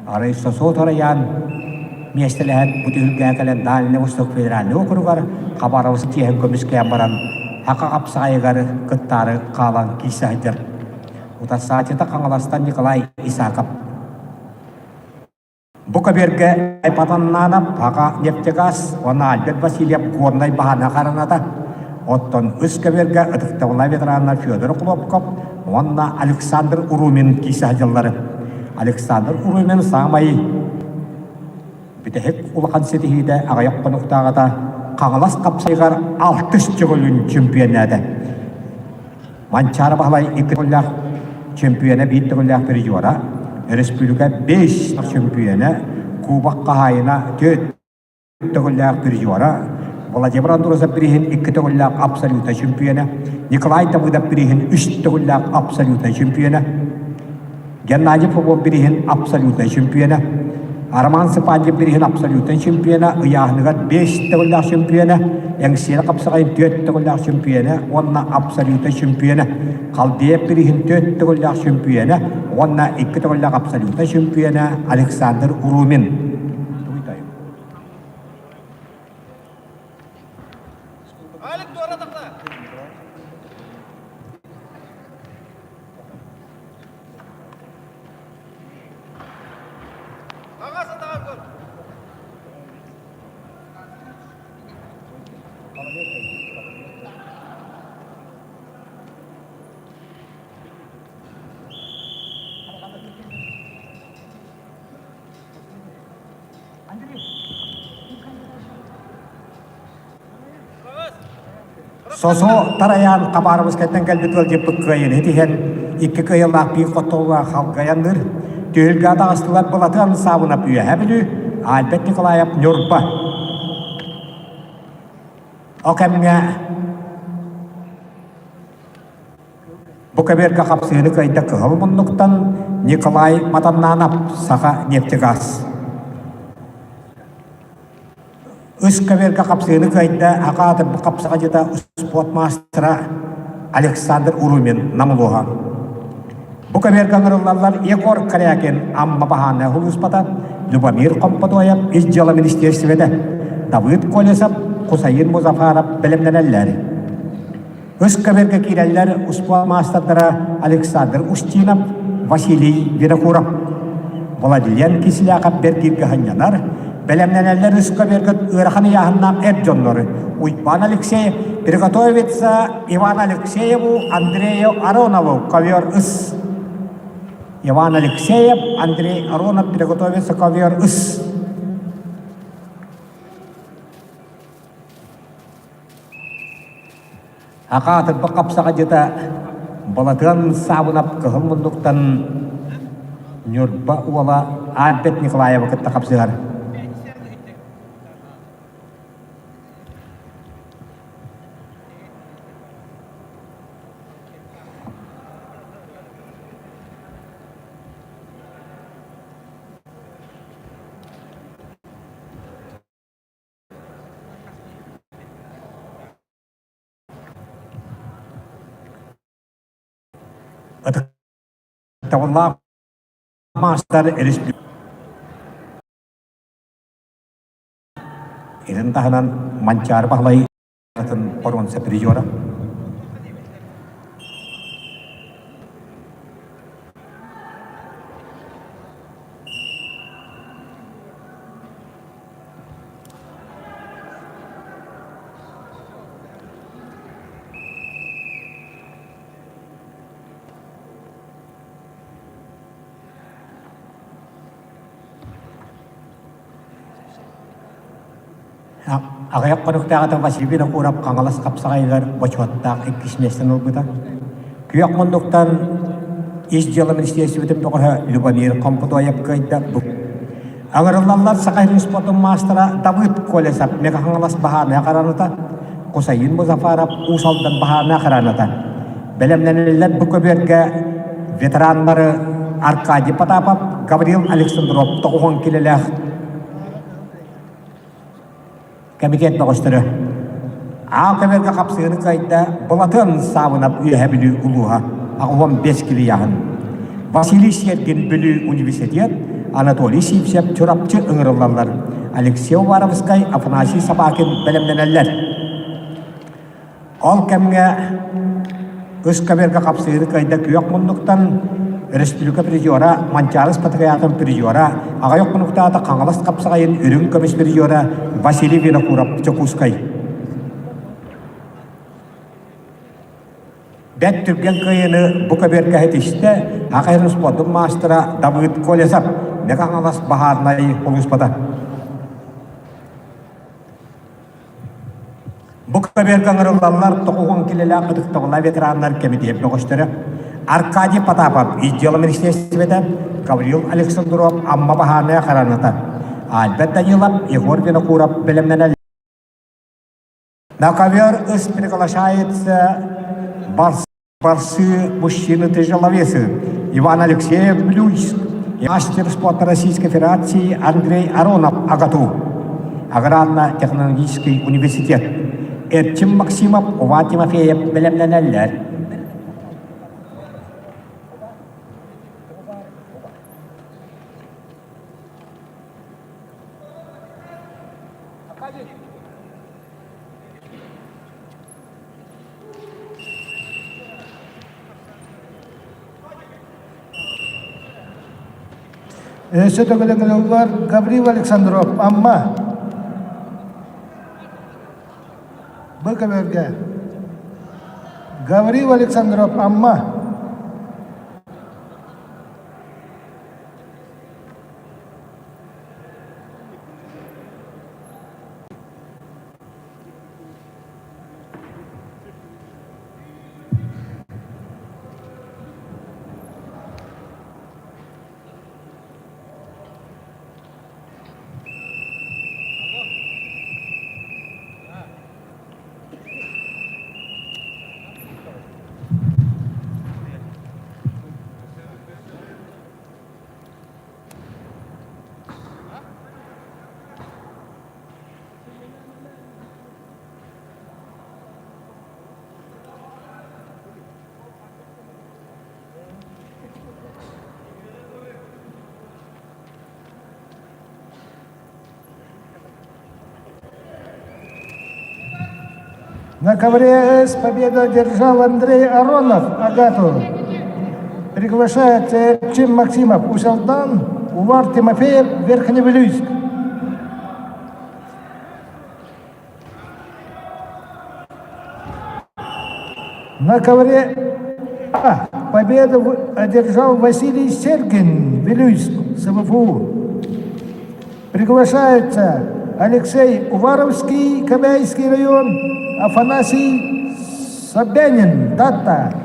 Арай Сосо Тараян миэстэлэһэн бу түһүлгэҕэ кэлэн Дальний Восток федеральнай округар Хабаровск чиэһин көмүскээн баран Хака хапсаҕайыгар кыттаары хаалан киирсэ сылдьар. Утарсааччыта Хаҥаластан Николай Исаков. Бу көбүөргэ Айпатаннаанап, Хака нефтегаз уонна Альберт Васильев Горнай баһана хараната. Оттон үс көбүөргэ ытыктабыллаах ветераннар Федор Хлопков уонна Александр Урумин киирсэ сылдьаллар. Александр Урумин саамай бүтэһик улахан ситиһиитэ аҕыйах хонуктааҕыта Хаҥалас хапсайыгар алтыс төгүлүн чемпионнаата. Манчаары Баһылай икки төгүллээх чемпиона, биир төгүллээх призера, өрөспүүбүлүкэ бэс чемпиона, кубок хаһаайына түөрт төгүллээх призера, Владимир Андросов бирииһин икки төгүллээх абсолютнай чемпиона, Николай Давыдов бирииһин үс төгүллээх абсолютнай чемпиона, Геннадий Попов бирииһин абсолютнай чемпиона, Роман Сыпандьев бирииһин абсолютнай чемпиона, ыйааһыныгар биэс төгүллээх чемпиона, Эҥсиэли хапсаҕайын түөрт төгүллээх чемпиона уонна абсолютнай чемпиона, Халдеев бирииһин түөрт төгүллээх чемпиона уонна икки төгүллээх абсолютнай чемпиона Александр Урумин. Сосо Тарайаан Хабаровскайтан кэлбит ыалдьыппыт кыайыыны ситиһэн, икки кыайыылаах биир хотторуулаах халгайанныыр. Түһүлгэ таҕыстылар Былатыан Саабынап Үөһээ Бүлүү, Альберт Николаев Ньурба. Ол кэмҥэ Бу көбүөргэ хапсыһыыны кыайда кыһыл муннуктан Николай Матаннанов, Саха нефтегаз. Үс көбүөргэ хапсыһыыны кыайда Аха аатырбыт хапсаҕайдьыта спорт маастара Александр Урумин Нам улууһа. Бу көбүөргэ ыҥырыллаллар Егор Корякин Амма баһааннай улууспата, Любомир Хомпотуоев Ис дьыала министиэристибэтэ, Давыд Колесов. Хусайын Музафаров бэлэмнэнэллэр. Үс көбүөргэ киирэллэр успуорт маастардара Александр Устинов, Василий Винокуров. Владлен Кисляхов бэргииргэ сынньанар, бэлэмнэнэллэр үс көбүөргэ ыарахан ыйааһыннаах эр дьоннору Уйбаан Алексеев, приготовиться Иван Алексееву, Андрею Аронову ковер ыс. Иван Алексеев, Андрей Аронов приготовиться ковер ыс. Акаатырбыт хапсаҕайдьыта Балатыан Саабынап кыһыл муннуктан Ньурба уола Альберт Николаевы кытта хапсыһар. Ытыктабыллаах маастар Итин таһынан Манчаары Баһылай боруонса призера. Аҕыйах хонуктааҕыта Василий Винокуров Хаҥалас хапсаҕайыгар бочуоттаах иккис миэстэни ылбыта. Күөх муннуктан Ис дьыала министиэристибэтин бөҕөһө Любомир Хомпутуойап кыайда. Аҥырыллаллар Саха сирин спордун маастара Давыд Колесов Мэҥэ Хаҥалас баһаарынай хараната, Кусаин Музафаров Уус Алдан баһаарынай хараната. Бэлэмнэниллэр бу көбүөргэ ветераннары Аркадий Потапов, Гаврил Александров 90 килэлээх Кэмитиэт бөҕөстөрө Аал көбүөргэ хапсыһыыны кыайда Былатыан Саабынап Үөһээ Бүлүү улууһа 85 килийаһын. Василий Сергин Бүлүү университет, Анатолий Сивцев Чурапчы ыҥырыллаллар. Алексей Уваровскай, Афанасий Собакин бэлэмнэнэллэр. Ол кэмҥэ үс көбүөргэ хапсыһыыны кыайда күөх муннуктан өрөспүүбүлүкэ призера Манчаары Спартакиадатын призера, аҕыйах хонуктаата Хаҥалас хапсаҕайын үрүҥ көмүс призера Василий Винокуров Дьокуускай. Бэрт түргэн кыайыыны бу көбүөргэ ситистэ Аҕа спордун маастара Давыд Колесов, Мэҥэ Хаҥалас баһаарынай улууспата. Бу көбүөргэ ыҥырыллаллар 90 килэлээх ытыктабыллаах ветераннар кэмитиэт бөҕөстөрө Аркадий Потапов ис дьыала министиэристибэтэ, Гаврил Александров Амма баһаарынай охраната, Альберт Данилов, Егор Винокуров бэлэмнэнэллэр. На ковер ыс приглашается барс Борцы мужчины тяжеловесы Иван Алексеев Блюйск, мастер спорта Российской Федерации Андрей Аронов АГАТУ, Аграрно-технологический университет, Эрчим Максимов, Ува Тимофеев бэлэмнэнэллэр. Өссө төгүлүҥ Гаврил Александров, Амма. Б көбүөргэ. Гаврил Александров, Амма. На ковре С победу одержал Андрей Аронов, Агату. Приглашается Эрчим Максимов, Усть-Алдан, Увар Тимофеев, Верхневилюйск. На ковре А победу одержал Василий Сергин, Вилюйск, СВФУ. Приглашается Алексей Уваровский, Кобяйский район, Афанасий Собянин, Дата.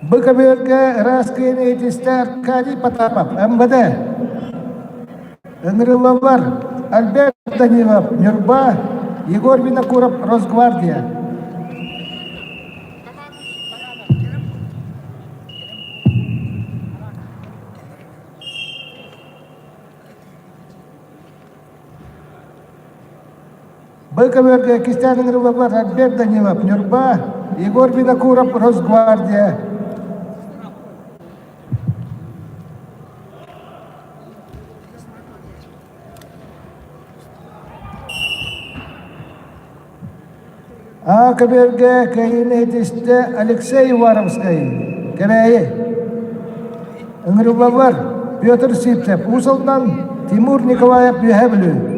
Бу көбүөргэ ыраас киэни итистэ Аркадий Потапов, МВД. Ыҥырыллаллар Альберт Данилов, Ньурба, Егор Винокуров, Росгвардия. Бу көбүөргэ иккистээн ыҥырыллаллар Альберт Данилов, Ньурба, Егор Винокуров, Росгвардия. А көбүөргэ кыайыыны ситистэ Алексей Уваровскай, Кэбээйи. Ыҥырыллаллар Петр Сивцев, Уус Алдан, Тимур Николаев, Үөһээ Бүлүү.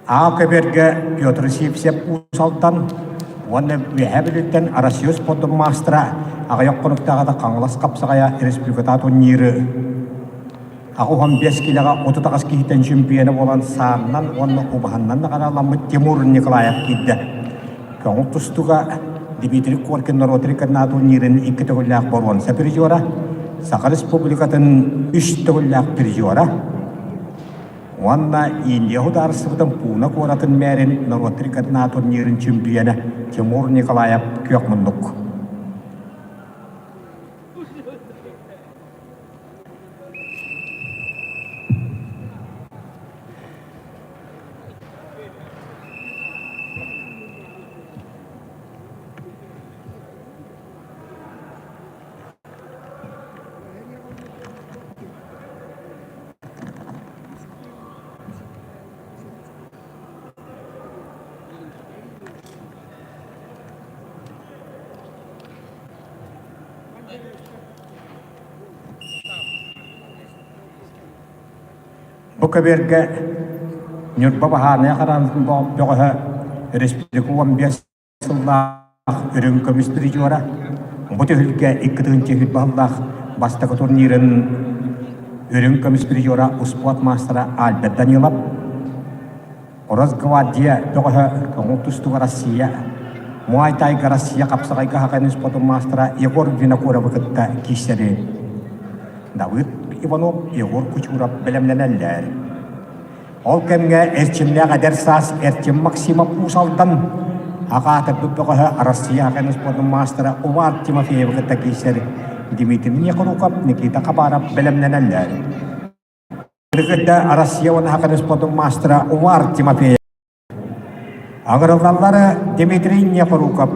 Аал көбүөргэ Петр Сивцев Уус Алдан уонна Үөһээ Бүлүүттэн Россия спордун маастара аҕыйах хонуктааҕыта Хаҥалас хапсаҕайа республикатааҕы турниры 85 киилэҕэ 38 киһиттэн чемпиона буолан сааннан уонна убаһаннан наҕарааламмыт Тимур Николаев киирдэ. Көҥүл тустууга Дмитрий Коркин норуот рекорднаах турнирын икки төгүллээх боруонса призера, Саха Республикатын үс төгүллээх призера уонна Индия судаарыстыбатын Пуна куоратын мэрин норуот рекорднаах турнирын чемпиона Тимур Николаев күөх муннук. Бу көбүөргэ Ньурба баһаарынай хараанатын бөҕөһө республика 15 сыллаах үрүҥ көмүс призера бу түһүлгэ 2 сүүс баллаах бастакы турнирын үрүҥ көмүс призера успуорт маастара Альберт Данилов Росгвардия бөҕөһө көҥүл тустууга Россия Муай-тайга Россия хапсаҕайга хакайын спортун маастара Егор Винокуровы кытта киирсэри Давыд Иванов, Егор Кучуров бэлэмнэнэллэр. Ол кэмҥэ эрчимнээх эдэр саас Эрчим Максимов Уус Алдан аҕа аатырбыт бөҕөһө Россия хакайын спортун маастара Увар Тимофеевы кытта киирсэр Дмитрий Некруков, Никита Хабаров бэлэмнэнэллэр. Кытта Россия уонна Саха спортун маастара Увар Тимофеев. Аҕырыллаллара Дмитрий Нефоруков,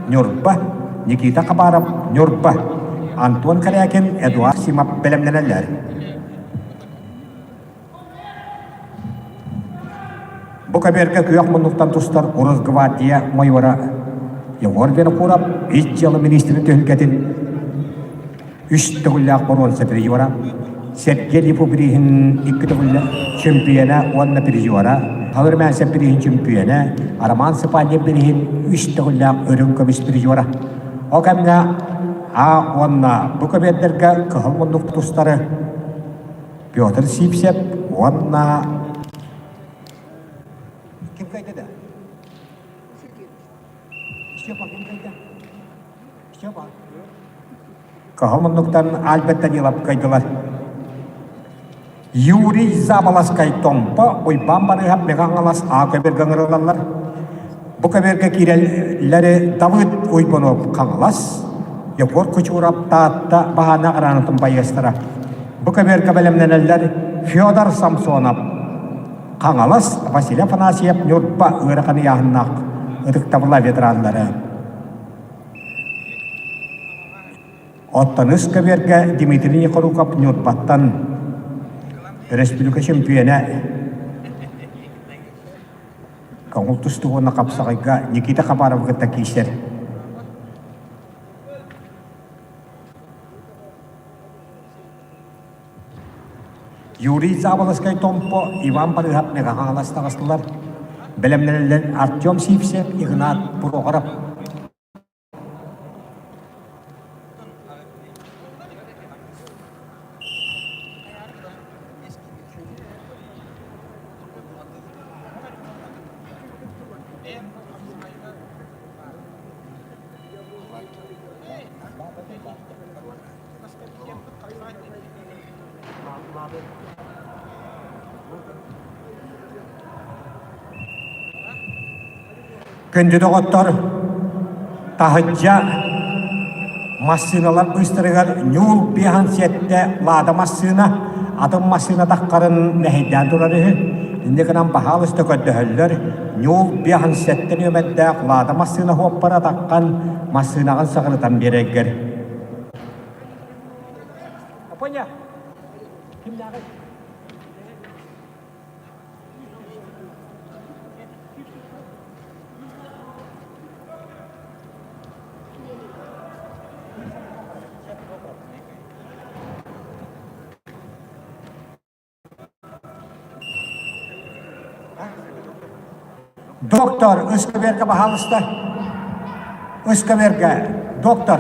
Ньурба, Никита Хабаров, Ньурба, Антон Корякин, Эдуард Симов бэлэмнэнэллэр. Бу көбүөргэ күөх муннуктан тустар Росгвардия майора. Егор Винокуров ис дьыала министрин түһүлгэтин үс төгүллээх боруонса призера, Сергей Липу бирииһин икки төгүллээх чөмпүйүөнэ уонна призера, Халырмясов бирииһин чөмпүйүөнэ, Роман Сыпаньев бирииһин үс төгүллээх үрүҥ көмүс призера. Ол кэмҥэ А уонна Б көбүөрдэргэ кыһыл муннук тустары Петр Сивцев уонна Ким кайда да? Степа ким кайда? Степа. Кыһыл муннуктан Альберт Данилов кыайдылар. Юрий Заболоскай Томпо, Уйбаан Барыыһап Мэҥэ Хаҥалас А көбүөргэ ыҥырыллаллар. Бу көбүөргэ киирэллэри Давыд Уйбанов Хаҥалас, Егор Кучуров Таатта баһаана араанатын байыастара. Бу көбүөргэ бэлэмнэнэллэр Федор Самсонов Хаҥалас, Василий Афанасьев Ньурба ыарахан ыйааһыннаах ытыктабылла ветераннара. Оттон ыскэбиэргэ Дмитрий Николуков Ньурбаттан өрөспүүбүлүкэ чөмпүйүөнэ көҥүл тустуу уонна хапсаҕайга Никита Хабаровы кытта киирсэр. Юрий Заболоцкай Томпо, Иван Барыһап Мэҥэ Хаҥалас таҕыстылар. Бэлэмнэнэллэр Артем Сивцев, Игнат Прохоров. Күндү доҕоттор, таһырдьа массыыналар быыстарыгар ньуул биэһэн сиэттэ Лада массыына атын массыына таххарын мэһэйдээн турар үһү. Инньэ гынан баһаалыста көрдөһөллөр, ньуул биэһэн сэттэ нүөмэрдээх Лада массыына суоппара таххан массыынаҕын саҕырытан биэрэргэр. Апоня, кимнээҕий? Доктор, ыскаверка, пожалуйста. Ыскаверка, доктор.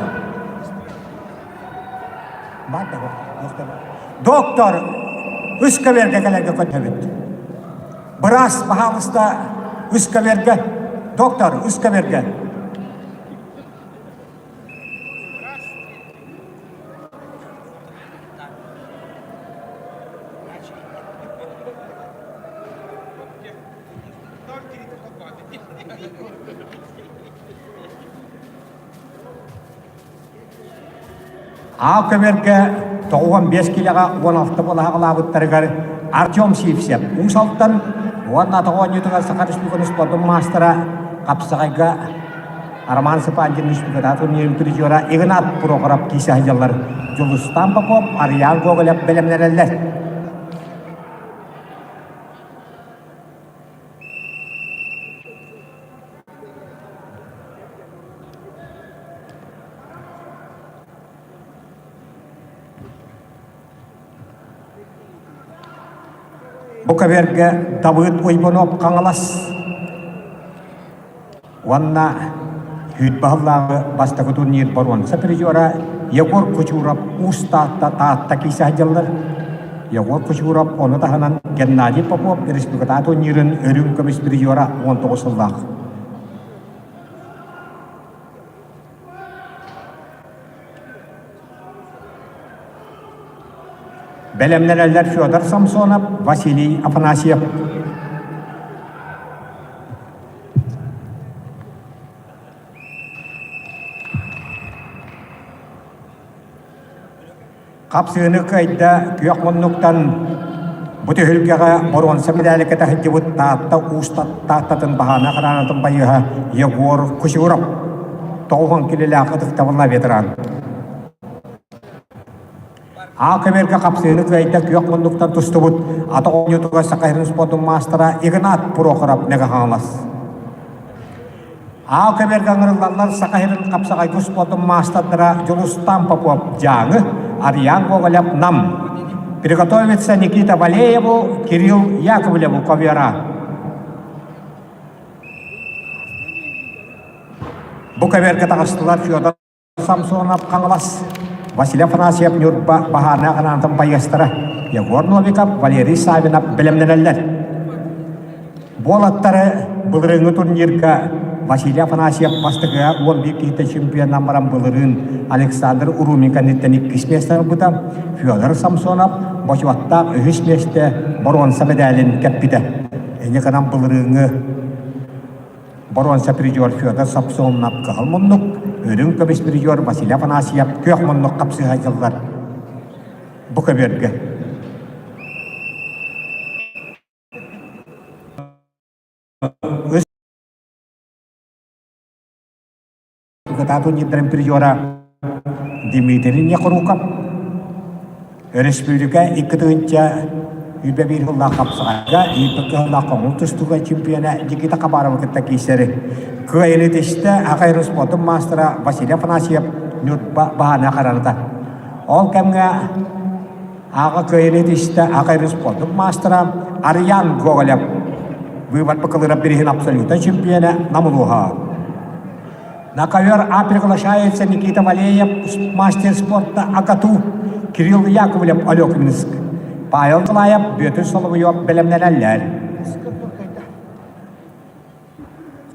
Доктор, ыскаверка кэлэргэ көрдөбүт. Быраас, пожалуйста, ыскаверка. Доктор, ыскаверка. Аал көбүөргэ 95 киилэҕэ 16 буолаһаҕалаабыттарыгар Артем Сивцев Уус Алтан уонна атах оонньуутугар Саха Республикатын спордун маастара хапсаҕайга Роман Сыпандин республикатааҕы турнирын призера Игнат Прохоров киирсэ сылдьаллар. Дьулустан Попов, Арыйаан Гоголев бэлэмнэнэллэр. Бу көбүөргэ Давыд Уйбунов Хаҥалас уонна Үүт баһыллааҕы бастакы турнир боруонса призера Егор Кучуров Уус Таатта Таатта киирсэ сылдьаллар. Егор Кучуров ону таһынан Геннадий Попов республикатааҕы турнирын үрүҥ көмүс призера 19 сыллаах. Бэлэмнэнэллэр Федор Самсонов, Василий Афанасьев. Хапсыыны кыайда күөх муннуктан бу түһүлгэҕэ боруонса мэдээли кэтэ сылдьыбыт Таатта Уус Тааттатын баһаана хараанатын байыһа Егор Кучуров 90 килилээх ытыктабылла ветеран. Аа көбүөргэ хапсыыны кыайда күөх муннуктан тустубут атах оонньуутугар Саха сирин спордун маастара Игнат Прохоров Мэҥэ Хаҥалас. Аал көбүөргэ ыҥырыллаллар Саха сирин хапсаҕайга спордун маастардара Дьулустаан Попов Дьааҥы, Арыйаан Гоголев Нам. Приготовиться Никита Валееву, Кирилл Яковлеву ковера. Бу көбүөргэ таҕыстылар Федор Самсонов Хаҥалас, Василий Афанасьев Ньурба баһаарынай ханаантан байыастара Егор Новиков, Валерий Савинов бэлэмнэнэллэр. Буолаттары былырыыҥҥы турнирга Василий Афанасьев бастакыга 11 киһитэ чемпионынан баран былырыын Александр Урумин кэнниттэн иккис миэстэ ылбыта. Федор Самсонов бочуоттаах үһүс миэстэ боруонса мэдээлин кэппитэ. Инньэ гынан былырыыҥҥы Боруонса призер Федор Самсонов кыһыл муннук, үрүҥ көмүс призер Василий Афанасьев күөх муннук хапсыһа дьыллар бу көбүөргэ. Үс Кытаат турнирдарын призера Дмитрий Нехруков Өрөспүүбүлүкэ 2021 сыллаах хапсаҕайга Ииппит кыһыллаах хоҥул тустууга чемпиона Никита Хабаровы кытта киирсэри. Кыайыыны тистэ Аҕай спордун маастара Василий Афанасьев Ньурба баһаана хараната. Ол кэмҥэ Аҕа кыайыыны тистэ Аҕай спордун маастара Арыйаан Гоголев быыбар быкылыра бириһин абсолютнай чемпиона Нам улууһа. На ковер А приглашается Никита Валеев, мастер спорта АГАТУ, Кирилл Яковлев, Олекминск. Павел Николаев, Бүөтүр Соловьев бэлэмнэнэллэр.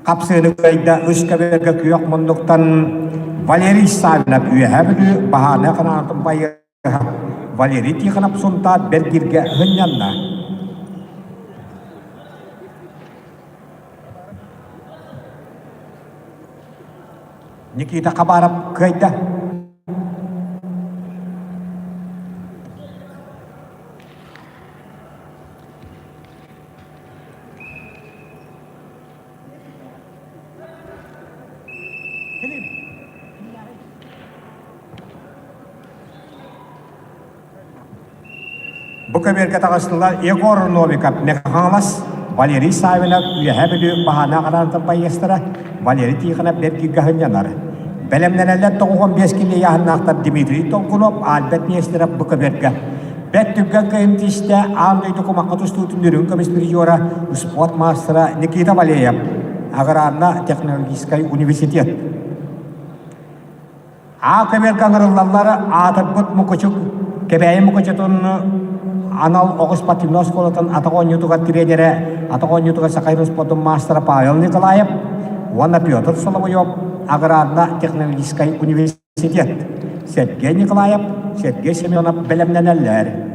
Хапсыыны кыайда үс көбүөргэ күөх муннуктан Валерий Савинов Үөһээ Бүлүү баһаарынай ханаатын байыаһа Валерий Тихонов Сунтаар Бэргиргэ сынньанна. Никита Хабаров кыайда. Бу көбүөргэ таҕыстылар Егор Новиков, Мехаҥалас, Валерий Савинов, Үөһээ Бүлүү баһаана араантан байыастара, Валерий Тихонов бэргииргэ сынньанар. Бэлэмнэнэллэр 95 килиэ ыйааһыннаахтар Дмитрий Толкунов, Альберт Нестеров бу көбүөргэ. Бэрт түргэн кыайын тиистэ аан дойду кумахха тустуутун үрүҥ көмүс призера, спорт маастара Никита Валеев, Аграрно-технологическай университет. Аа көбүөргэ ыҥырыллаллар аатырбыт Мукучук Кэбээйи Мукучутун анал оҕус спортивнай оскуолатын атах оонньуутугар тренерэ, атах оонньуутугар Саха спордун маастара Павел Николаев уонна Петр Соловьев аграрно-технологическай университет Сергей Николаев, Сергей Семенов бэлэмнэнэллэр.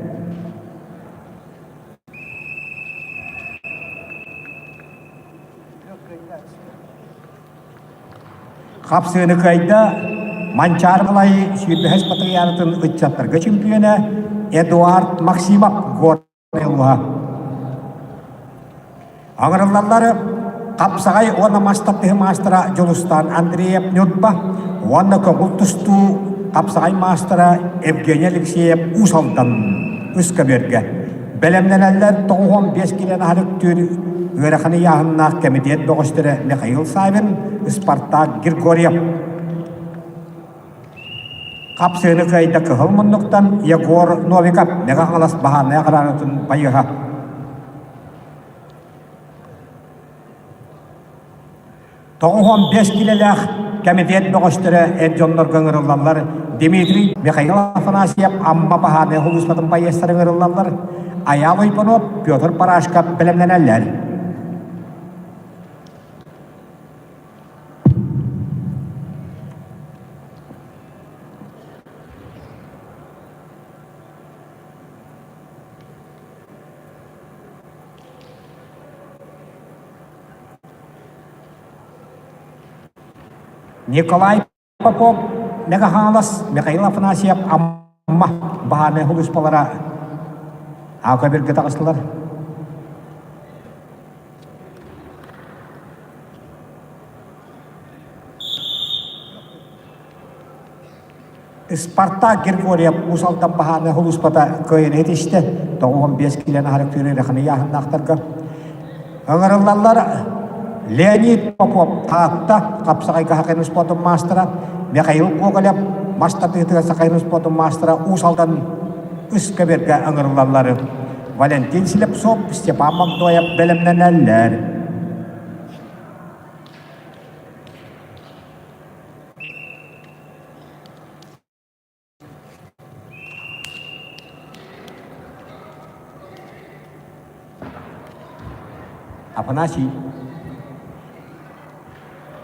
Хапсыыны кыайда Манчаары Малай сүүрбэһис патриаратын ыччаттарга чемпиона Эдуард Максимов Горнай улууһа. Аҥырыллаллар хапсаҕай уонна мас тардыһыы маастара Дьулустаан Андреев Ньурба уонна көҥүл тустуу хапсаҕай маастара Евгений Алексеев Уус Алдан үс көбүөргэ Бэлэмнэнэллэр 95 килэн аһарыктыыр ыарахан ыйааһыннаах кэмитиэт бөҕөстөрө Михаил Савин, Спартак Григорьев. Хапсыыны кыайда кыһыл муннуктан Егор Новиков Мэҥэ Хаҥалас баһаарынай охранатын байыһа. 95 килэлээх кэмитиэт бөҕөстөрө эр дьоннорго ыҥырыллаллар. Дмитрий Михаил Афанасьев Амма баһаарынай сулууспатын байыастара ыҥырыллаллар. Айаал Ойбонов, Петр Парашков бэлэмнэнэллэр. Николай Попов, Мэҥэ-Хаҥалас, Михаил Афанасьев, Амма баһаарынай сулууспалара Аакабирга таҕыстылар. Спартак Григорьев Уус Алдан баһаарынай сулууспата кыайыыны ситистэ. 95 киилэни аһарыктыыр ыарахан ыйааһыннаахтарга. Ыҥырыллаллар. Леонид Попов Таатта хапсаҕайга Сахайын спордун маастара, Михаил Гоголев мас тардыһыытыгар Сахайын спордун маастара Уус Алдан үс көбүөргэ ыҥырыллаллар. Валентин Слепцов, Степан Магдоев бэлэмнэнэллэр. Афанасий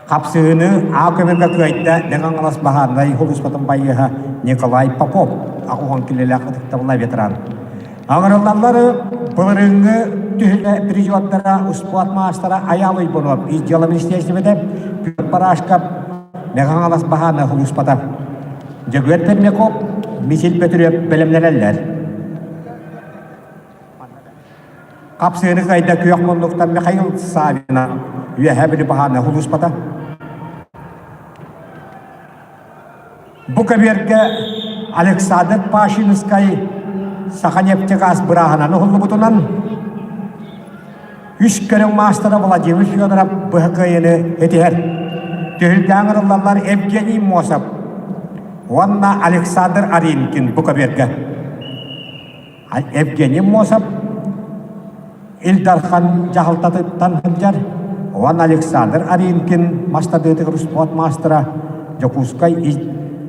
Хапсыһыыны Аа көмөргө кыайда Мэҥэ Хаҥалас баһаарынай сулууспатын байыаһа Николай Попов, 80 килэлээх ытыктабыллаах ветеран. Аҥырыллаллар былырыыҥҥы түһүлгэ призердара, успуорт маастара Айаал Уйбунов, ис дьыала министиэристибэтэ Петр Барашков, Мэҥэ Хаҥалас баһаарынай сулууспата. Дьөгүөр Пермяков, Мисил Бөтүрүөп бэлэмнэнэллэр. Хапсыаны кыайда күөх муннуктан Михаил Савина Үөһээ Бүлүү баһаарынай сулууспата. Бу көбүөргэ Александр Пашинскай Саханефтегаз бырааһынан уһуллубутунан үс көрүҥ маастара Владимир Федоров быһа кыайыыны этиһэр. Түһүлгэ ыҥырыллаллар Евгений Мосов уонна Александр Аринкин бу көбүөргэ. Евгений Мосов Ил Дархан дьаһалтатыттан сылдьар уонна Александр Аринкин мас тардыытыгар успуорт маастара Дьокуускай ис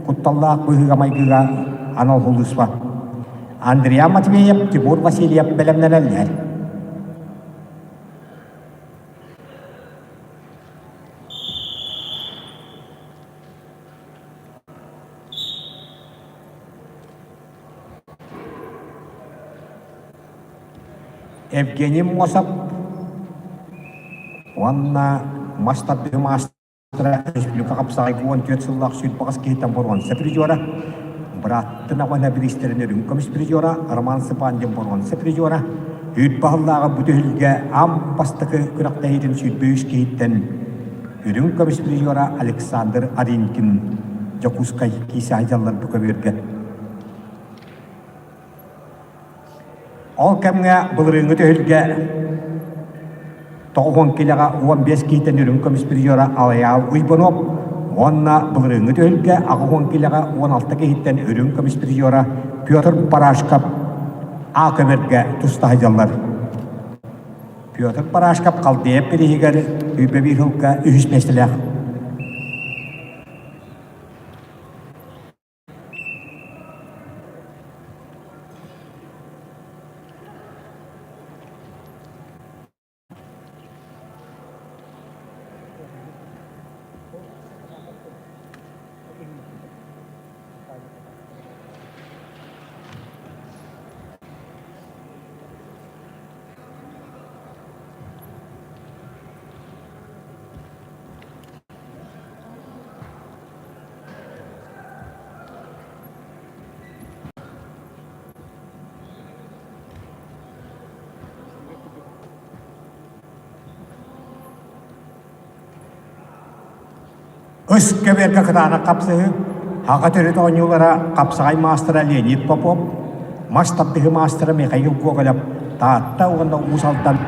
кутталлаах быһыыга-майгыга анал сулууспа. Андриан Матвеев, Тимур Васильев бэлэмнэнэллэр. Евгений Мосов уонна мас тардыһыы маастара республика хапсаҕайга 14 сыллаах сүүрбэҕис киһиттэн боруонса призера, бырааттын аҕана бириистэрин үрүҥ көмүс призера Роман Сыпандин боруонса призера, үүт баһыллааҕы бу түһүлгэ аан бастакы күрэхтэһиитин 23 киһиттэн үрүҥ көмүс призера Александр Аринкин Дьокуускай киисэ сылдьаллар бу көбүөргэ. Ол кэмҥэ былырыыҥҥы түһүлгэ 90 килэҕэ 15 киһиттэн үрүҥ көмүс призера Алайаал Уйбанов уонна былырыыҥҥы түһүлгэ 80 килэҕэ 16 киһиттэн үрүҥ көмүс призера Петр Барашков А көбүөргэ туста сылдьаллар. Петр Барашков Халдеев бирииһигэр сүүрбэ биир сылга үһүс миэстэлээх. Үс көбүөргэ кытаанах хапсыһыы, Аҕа төрүт оонньуулара хапсаҕай маастара Леонид Попов, мас тардыһыы маастара Михаил Гоголев, Таатта уонна Уус Алдан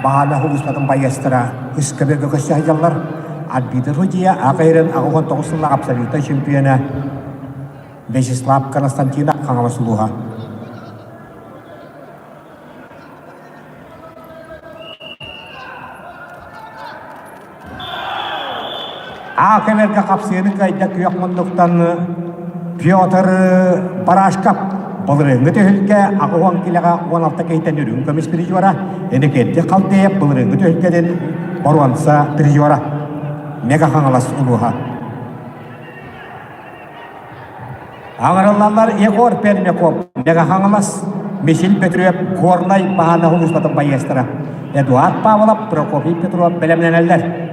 Баана сулууспатын байыастара үс көбүөргэ көрсө сылдьаллар. Арбитр судьуйа АХР-ын 89 сыллаах абсолютнай чемпиона Вячеслав Константинов Хаҥалас улууһа. Аа кэмэргэ хапсыаны кыайда күөх муннуктан Петр Барашков былырыыҥҥы түһүлгэ 80 килэҕэ 16 киһиттэн үрүҥ көмүс призера, Иннокентий Халдеев былырыыҥҥы түһүлгэтин боруонса призера. Мега Хаҥалас улууһа. Аҥарыллаллар Егор Пермяков, Мега Хаҥалас, Михил Петров, Горнай баһаана сулууспатын байыастара, Эдуард Павлов, Прокопий Петров бэлэмнэнэллэр.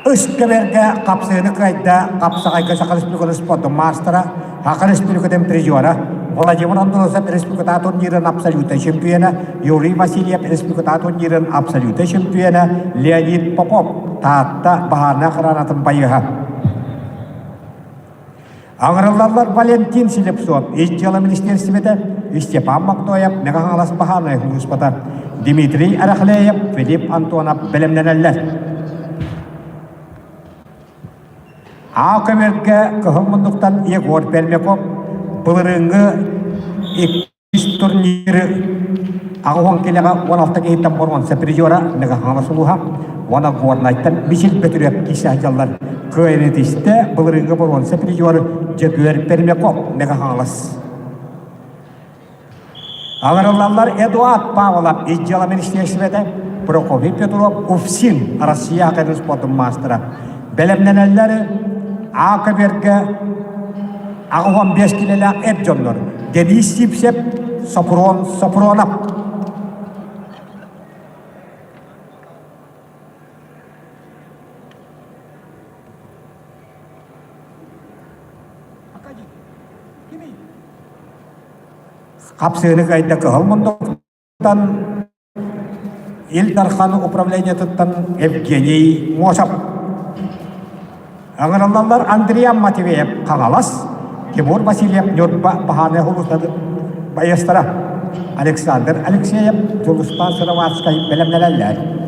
Үс көбүөргэ хапсыыны кыайда Хапсаҕайга Саха Республикатын спордун маастара, Саха Республикатын призера, Владимир Андросов республикатааҕы турнирын абсолютнай чемпиона, Юрий Васильев республикатааҕы турнирын абсолютнай чемпиона, Леонид Попов, Таатта баһаарынай охранатын байыаһа. Аҥырыллаллар Валентин Слепцов, Ис дьыала министиэристибэтэ, Степан Мактоев, Мэҥэ Хаҥалас баһаарынай сулууспата, Дмитрий Арахлеев, Филипп Антонов бэлэмнэнэллэр. А көмөргө кыһыл муннуктан Егор Пермяков былырыыҥҥы Иккис турниры 80 килэҕэ 16 киһиттэн боруонса призера Мегахан сулуһа уонна Горнайтан Мичил Бөтүрүөп киирсэ сылдьаллар. Кыайыыны тистэ былырыыҥҥы боруонса призер Дьөгүөр Пермяков Мегахаҥалас. Аҥарыллаллар Эдуард Павлов ис дьыала министиэристибэтэ, Прокопий Петров УФСИН Россия хакерын спордун маастара. Бэлэмнэнэллэр А көбүөргэ 85 килэлээх эр дьоннор Денис Сипсеп, Сопрун Сопрунов. Хапсыыны кыайда кыһыл мундуктан Ил Дархан управлениетыттан Евгений Мосов. Ыҥырыллаллар Андриан Матвеев Хаҥалас, Тимур Васильев Ньурба баһаарынай сулууспатын байыастара, Александр Алексеев Дьулустаан Сыроватскай бэлэмнэнэллэр.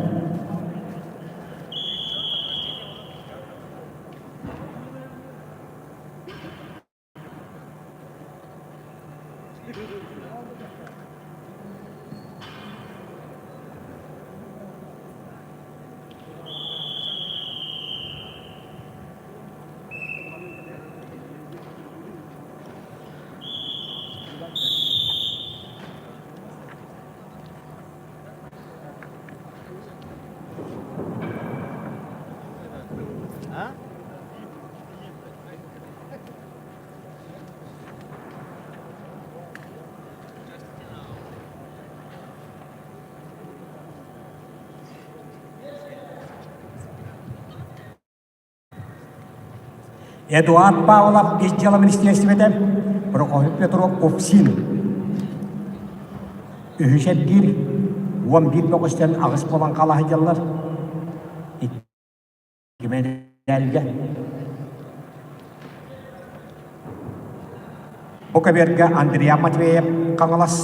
Эдуард Павлов ис дьыала министиэристибэтэ, Прокопий Петров УФСИН үһүс эргиир 11 бөҕүстэн аҕыс буолан хаала сылдьаллар. Кимэнээлгэ Бу көбүөргэ Андриан Матвеев Хаҥалас,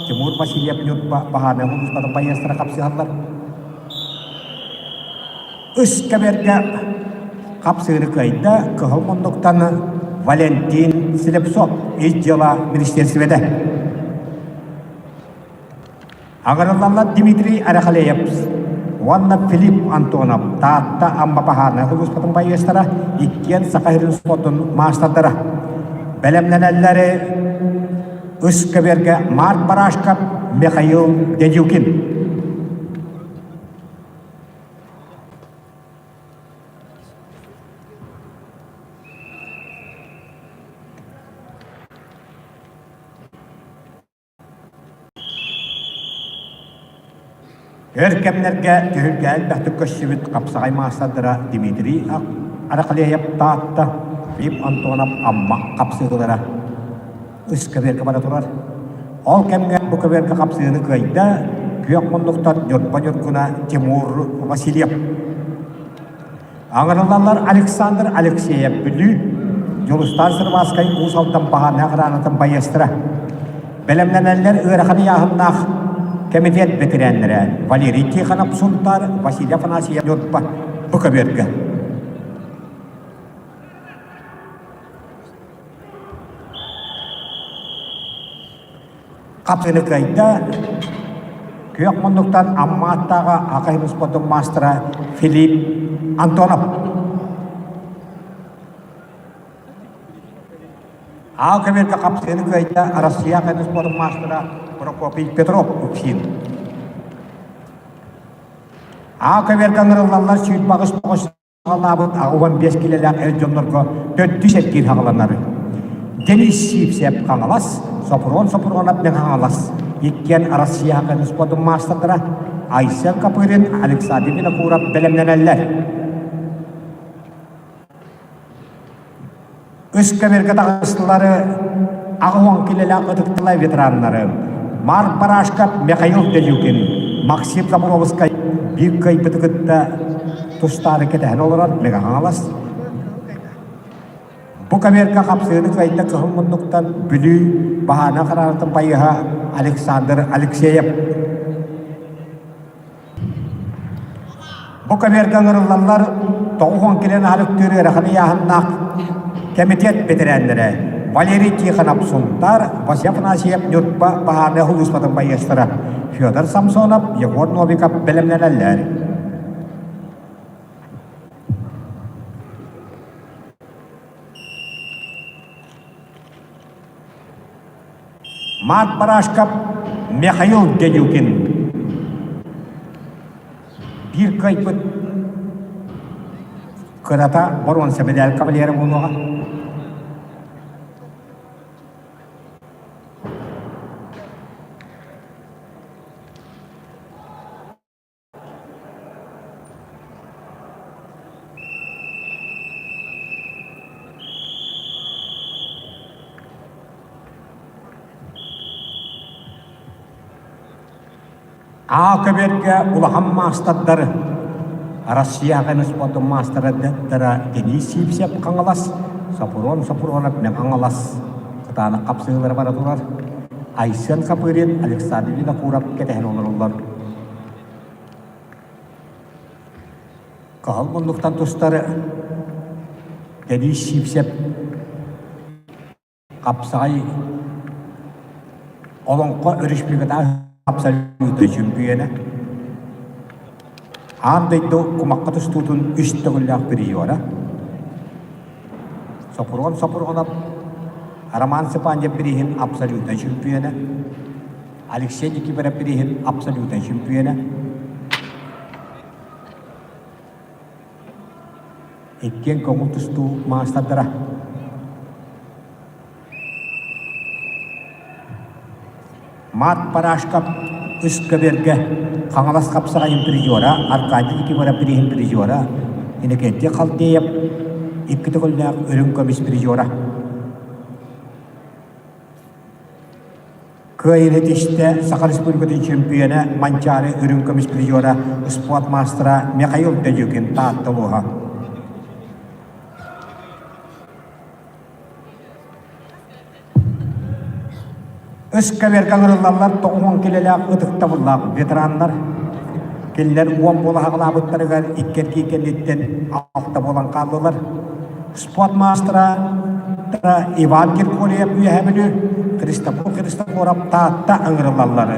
Тимур Васильев Ньурба баһаарынай сулууспатын байыастара хапсыһаллар. Үс көбүөргэ хапсыыны кыайда Кыһыл муннуктан Валентин Слепцов ис дьыала министиэристибэтэ. Аҕырыллаллар Дмитрий Арахалеев уонна Филипп Антонов Таатта Амма баһаарынай сулууспатын байыастара иккиэн Саха сирин спордун маастардара. Бэлэмнэнэллэри үс көбүөргэ Марк Барашков, Михаил Дедюкин. Өр кэмнэргэ түһүлгэ элбэхтик көрсүбүт хапсаҕай маастардара Дмитрий Арахлеев Таатта, Филипп Антонов Амма хапсыылара үс көбүөргэ бара турар. Ол кэмҥэ бу көбүөргэ хапсыыны кыайда күөх муннуктан Ньурба Ньургуна Тимур Васильев. Аҥырыллаллар Александр Алексеев Бүлүү, Дьулустаан Сырвааскай Уус Алдан баһаарынай охранатын байыастара. Бэлэмнэнэллэр ыарахан ыйааһыннаах кэмитиэт бэтэрээннэрэ Валерий Тихонов Сунтаар, Василий Афанасьев Ньурба бу көбүөргэ. Хапсыны кыайда күөх муннуктан Амма аттааҕа Аха спордун маастара Филипп Антонов. Аал көбүөргэ хапсыны кыайда Россия Аха спордун маастара Прокопий Петров Уксин. Аал көбүөргэ ыҥырыллаллар сүүрбэҕис тоҕус Саҕалаабыт 85 килэлээх эр дьоннорго төрдүс эргиир хаҕыланар. Денис Сивцев Хаҥалас, Сопрун Сопрунов Мэҥэ Хаҥалас иккиэн Россия хакын спордун маастардара Айсен Копырин, Александр Винокуров бэлэмнэнэллэр. Үс көбүөргэ таҕыстылары 80 килэлээх ытыктылай ветераннары Марк Барашков, Михаил Делюкин, Максим Заборовскай биир кыайбыты кытта тустаары кэтэһэн олорор Мэҥэ Хаҥалас. Бу кэмиэргэ хапсыыны кыайда кыһыл муннуктан Бүлүү баһаана хараартын байыһа Александр Алексеев. Бу кэмиэргэ ыҥырыллаллар 90 килэн аһарыктыыр ыарахан ыйааһыннаах кэмитиэт бэтэрээннэрэ Валерий Тихонов Сунтаар, Вася Афанасьев Ньурба баһаарынай сулууспатын байыастара Федор Самсонов, Егор Новиков бэлэмнэнэллэр. Марк Барашков, Михаил Дедюкин биир кыайбыт кырата боруонса медаль кавалера буолуоҕа. Аа көбүөргэ улахан маастардар Россияҕа спордун маастардара Денис Сивцев Хаҥалас, Сопрун Сопрунов Мэҥэ Хаҥалас кытаанах хапсыһыылара бара турар. Айсен Хапырин, Александр Винокуров кэтэһэн олороллор. Кыһыл муннуктан тустар Денис Сивцев хапсаҕай Олоҥхо өрөспүүбүлүкэтээҕи абсолютнай чөмпүйүөнэ, аан дойду кумахха тустуутун үс төгүллээх призера, Сопрун Сопрунов, Роман Степанов бирииһин абсолютнай чөмпүйүөнэ, Алексей Никифоров бирииһин абсолютнай чөмпүйүөнэ, Иккиэн көҥүл тустуу маастардара. Марк Барашков үс көбүөргэ Хаҥалас хапсаҕайын призера, Аркадий Никифоров бирииһин призера, Иннокентий Халдеев икки төгүллээх үрүҥ көмүс призера. Кыайыыны тистэ Саха Республикатын чөмпүйүөнэ Манчаары үрүҥ көмүс призера, спорт маастара Михаил Дедюкин Таатта улууһа. Ыскаверга ыҥырыллаллар 90 килэлээх ытыктабыллаах ветераннар. Кинилэр уон буола хаҕылаабыттарыгар икки эргии кэнниттэн алта буолан хааллылар. Спорт маастара Иван Киркорьев Үөһээ Бүлүү, Христофор Христофоров Таатта ыҥырыллаллар.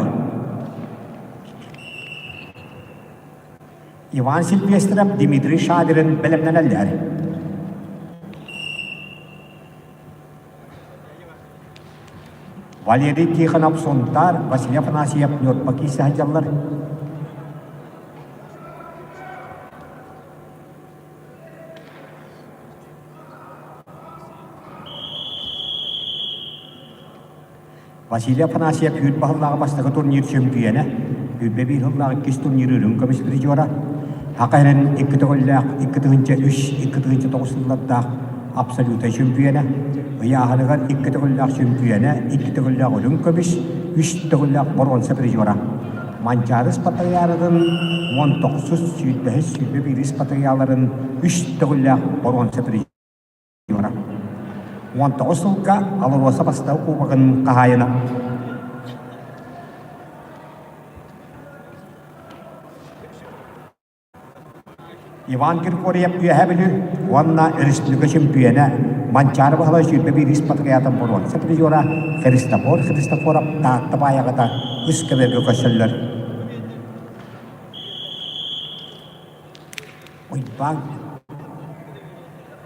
Иван Сильвестров, Дмитрий Шадрин бэлэмнэнэллэр. Валерий Тихонов Сунтаар, Василий Афанасьев Ньурба киирсэ сылдьаллар. Василий Афанасьев үүт баһыллааҕы бастакы турнир чөмпүйүөнэ, 21 сыллаах иккис турнир үрүҥ көмүс призера, Саха сирин икки төгүллээх 2003 2009 сыллардаах абсолютнай чөмпүйүөнэ, ыйааһыныгар икки төгүллээх чөмпүйүөнэ, икки төгүллээх үрүҥ көмүс, үс төгүллээх боруонса призера. Манчаары спартакиадатын 19 сүүрбэһис 21 спартакиадаларын үс төгүллээх боруонса призера. 19 сылга АЛРОСА бастакы кубогын хаһаайына. Иван Григорьев Үөһээ Бүлүү уонна өрөспүүбүлүкэ чөмпүйүөнэ Манчаары Баһылай 21 спартакиадатын боруонса призера Христофор Христофоров Таатта баайаҕата үс көбүөргэ көрсөллөр. Уйбаан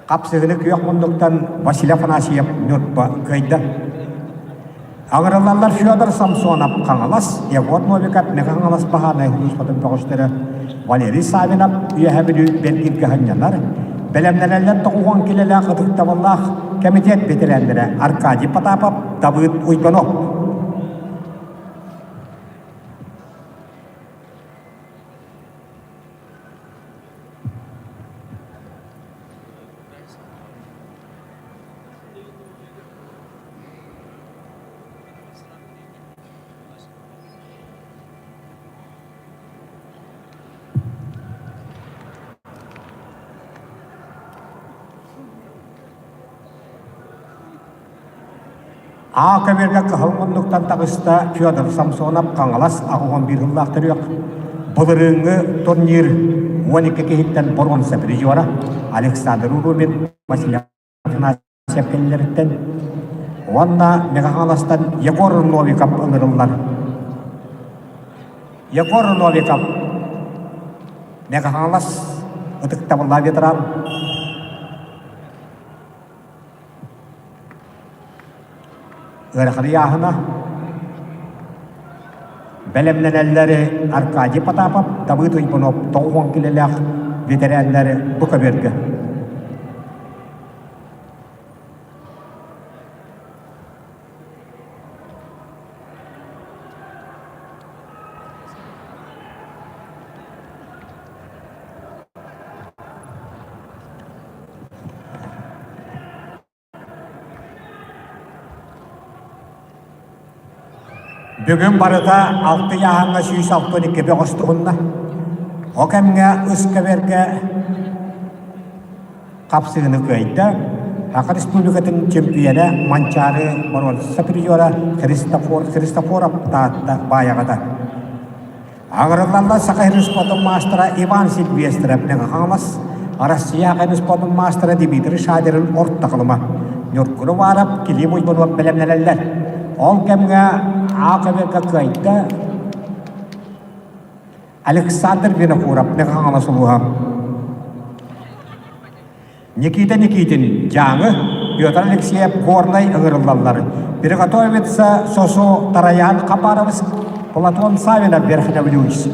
Хапсыһыны күөх муннуктан Василий Афанасьев Ньурба кыайда. Аҥырыллаллар Федор Самсонов Хаҥалас, Егор Новиков Мэҥэ Хаҥалас баһаарынай сулууспатын бөҕөстөрө Валерий Савинов Үөһээ Бүлүү Бэргиргэ сынньанар, бэлэмнэнэллэр 90 килэлээх ытыктабыллаах кэмитиэт бэтэрээннэрэ Аркадий Потапов, Давыд Уйбанов. А көбүөргэ кыһыл муннуктан таҕыста Федор Самсонов Хаҥалас 81 сыллаах төрүөх. Былырыыҥҥы турнир 12 киһиттэн боруонса призера Александр Урумин, Василий Афанасьев кэннилэриттэн уонна Мэҥэ Хаҥаластан Егор Новиков ыҥырыллар. Егор Новиков Мэҥэ Хаҥалас ытыктабыллаах ветеран Ыарахан ыйааһына бэлэмнэнэллэри Аркадий Потапов, Давыд Уйбунов 90 килэлээх ветераннары бу көбүөргэ. Бүгүн барыта алты ыйааһыҥҥа 162 бөҕөс туһунна. Ол кэмҥэ ыскэбэргэ хапсыһыыны кыайда. Саха Республикатын чемпионэ Манчаары боруонса призера Христофор Христофоров Таатта Баайаҕата. Аҕырыллаллар Саха сирин спордун маастара Иван Сильвестров Мэҥэ Хаҥалас, Россия сирин спордун маастара Дмитрий Шадерин орто Халыма, Ньургун Уваров, Килим Уйбанов бэлэмнэнэллэр. Ол кэмҥэ АКВК кыайда Александр Винокуров Мэҥэ Хаҥалас улууһа. Никита Никитин, Дьааҥы, Петр Алексеев, Горнай ыҥырыллаллар. Приготовиться Сосо Тараян Хабаровск, Платон Савинов Верхневлюйск.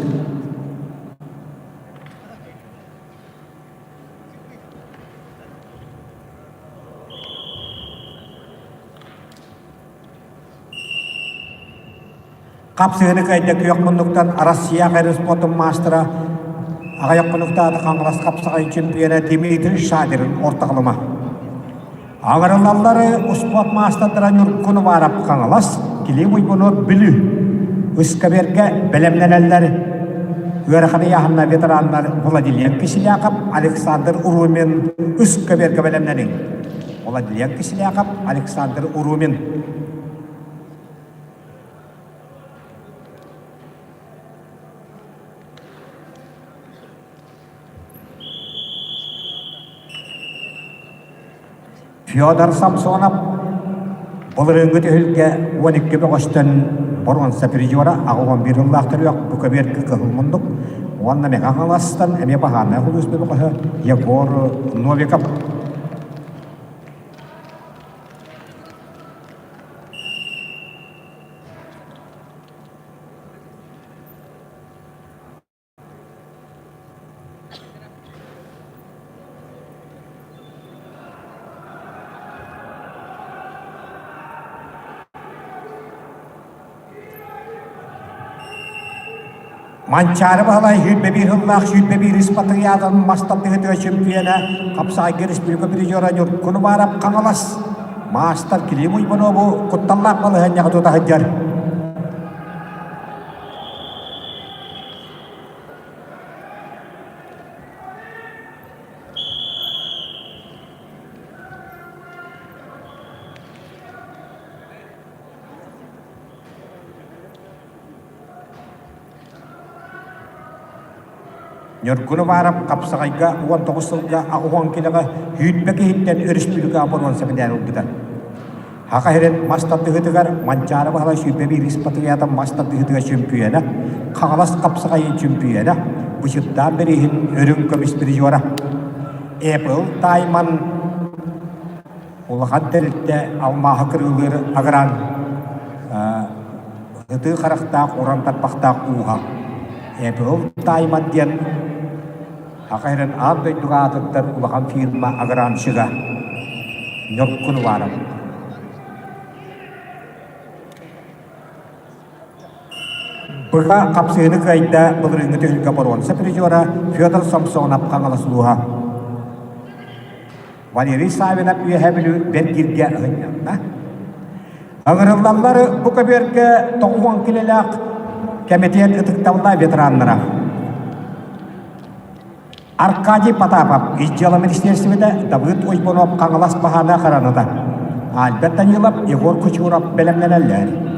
Хапсыһыны кыайда күөх муннуктан Россия спортун маастара аҕыйах хонуктаата Хаҥалас хапсаҕай чемпиона Дмитрий Шадрин ортоҕолума. Аҥарылаллары успуорт маастардара Ньургун Уваров Хаҥалас, Килим Уйбунов Бүлүү. Ыскабергэ бэлэмнэнэллэр ыарахан ыйааһынна ветераннар Владимир Киселяков, Александр Урумин ыскабергэ бэлэмнэниҥ. Владимир Киселяков, Александр Урумин. Федор Самсонов былырыыҥҥы түһүлгэ 12 бөҕөстөн боруонса призера 81 сыллаах төрүөх бу көбүөргэ кыһыл муннук уонна Мэҥэ Хаҥаластан эмиэ баһаарынай сулууспа бөҕөһө Егор Новиков. Манчаары Баһылай 21 сыллаах 21 ыспатыйаатын мас тардыһыытыгар чемпиона, хапсаҕайга республика призера Ньургун Уваров Хаҥалас, маастар Клим Уйбанову кутталлаах балаһыанньаҕа тута сылдьар. Ньургун Уваров хапсаҕайга 19 сылга 80 килэҕэ 20 киһиттэн өрөспүүбүлүкэ оборуонса мэдээлин ылбыта. Саха сирин мас тардыһыытыгар Манчаары Баһылай 21 ыспатыйаата мас тардыһыытыгар чөмпүйүөнэ, Хаҥалас хапсаҕайын чөмпүйүөнэ, Бычыттаан бирииһин үрүҥ көмүс призера. Apple Тайман улахан тэрилтэ алмааһы кырыылыыр агран ытыы харахтаах, уран тарбахтаах ууһа. Apple Тайман диэн Саха сирин аан дойдуга аатырдар улахан фирма агранщига Ньургун Уваров. Быһа хапсыһыыны кыайда былырыыҥҥы түһүлгэ боруонса призера Федор Самсонов Хаҥалас улууһа. Валерий Савинов Үөһээ Бүлүү Бэргиргэ ыһынньанна. Ыҥырыллаллар бу көбүөргэ 90 килэлээх кэмитиэт ытыктабыллаах ветераннара. Аркадий Потапов, ис дьыала министиэристибэтэ, Давыд Уйбунов Хаҥалас баһаана хараната. Альберт Данилов, Егор Кучуров бэлэмнэнэллэр.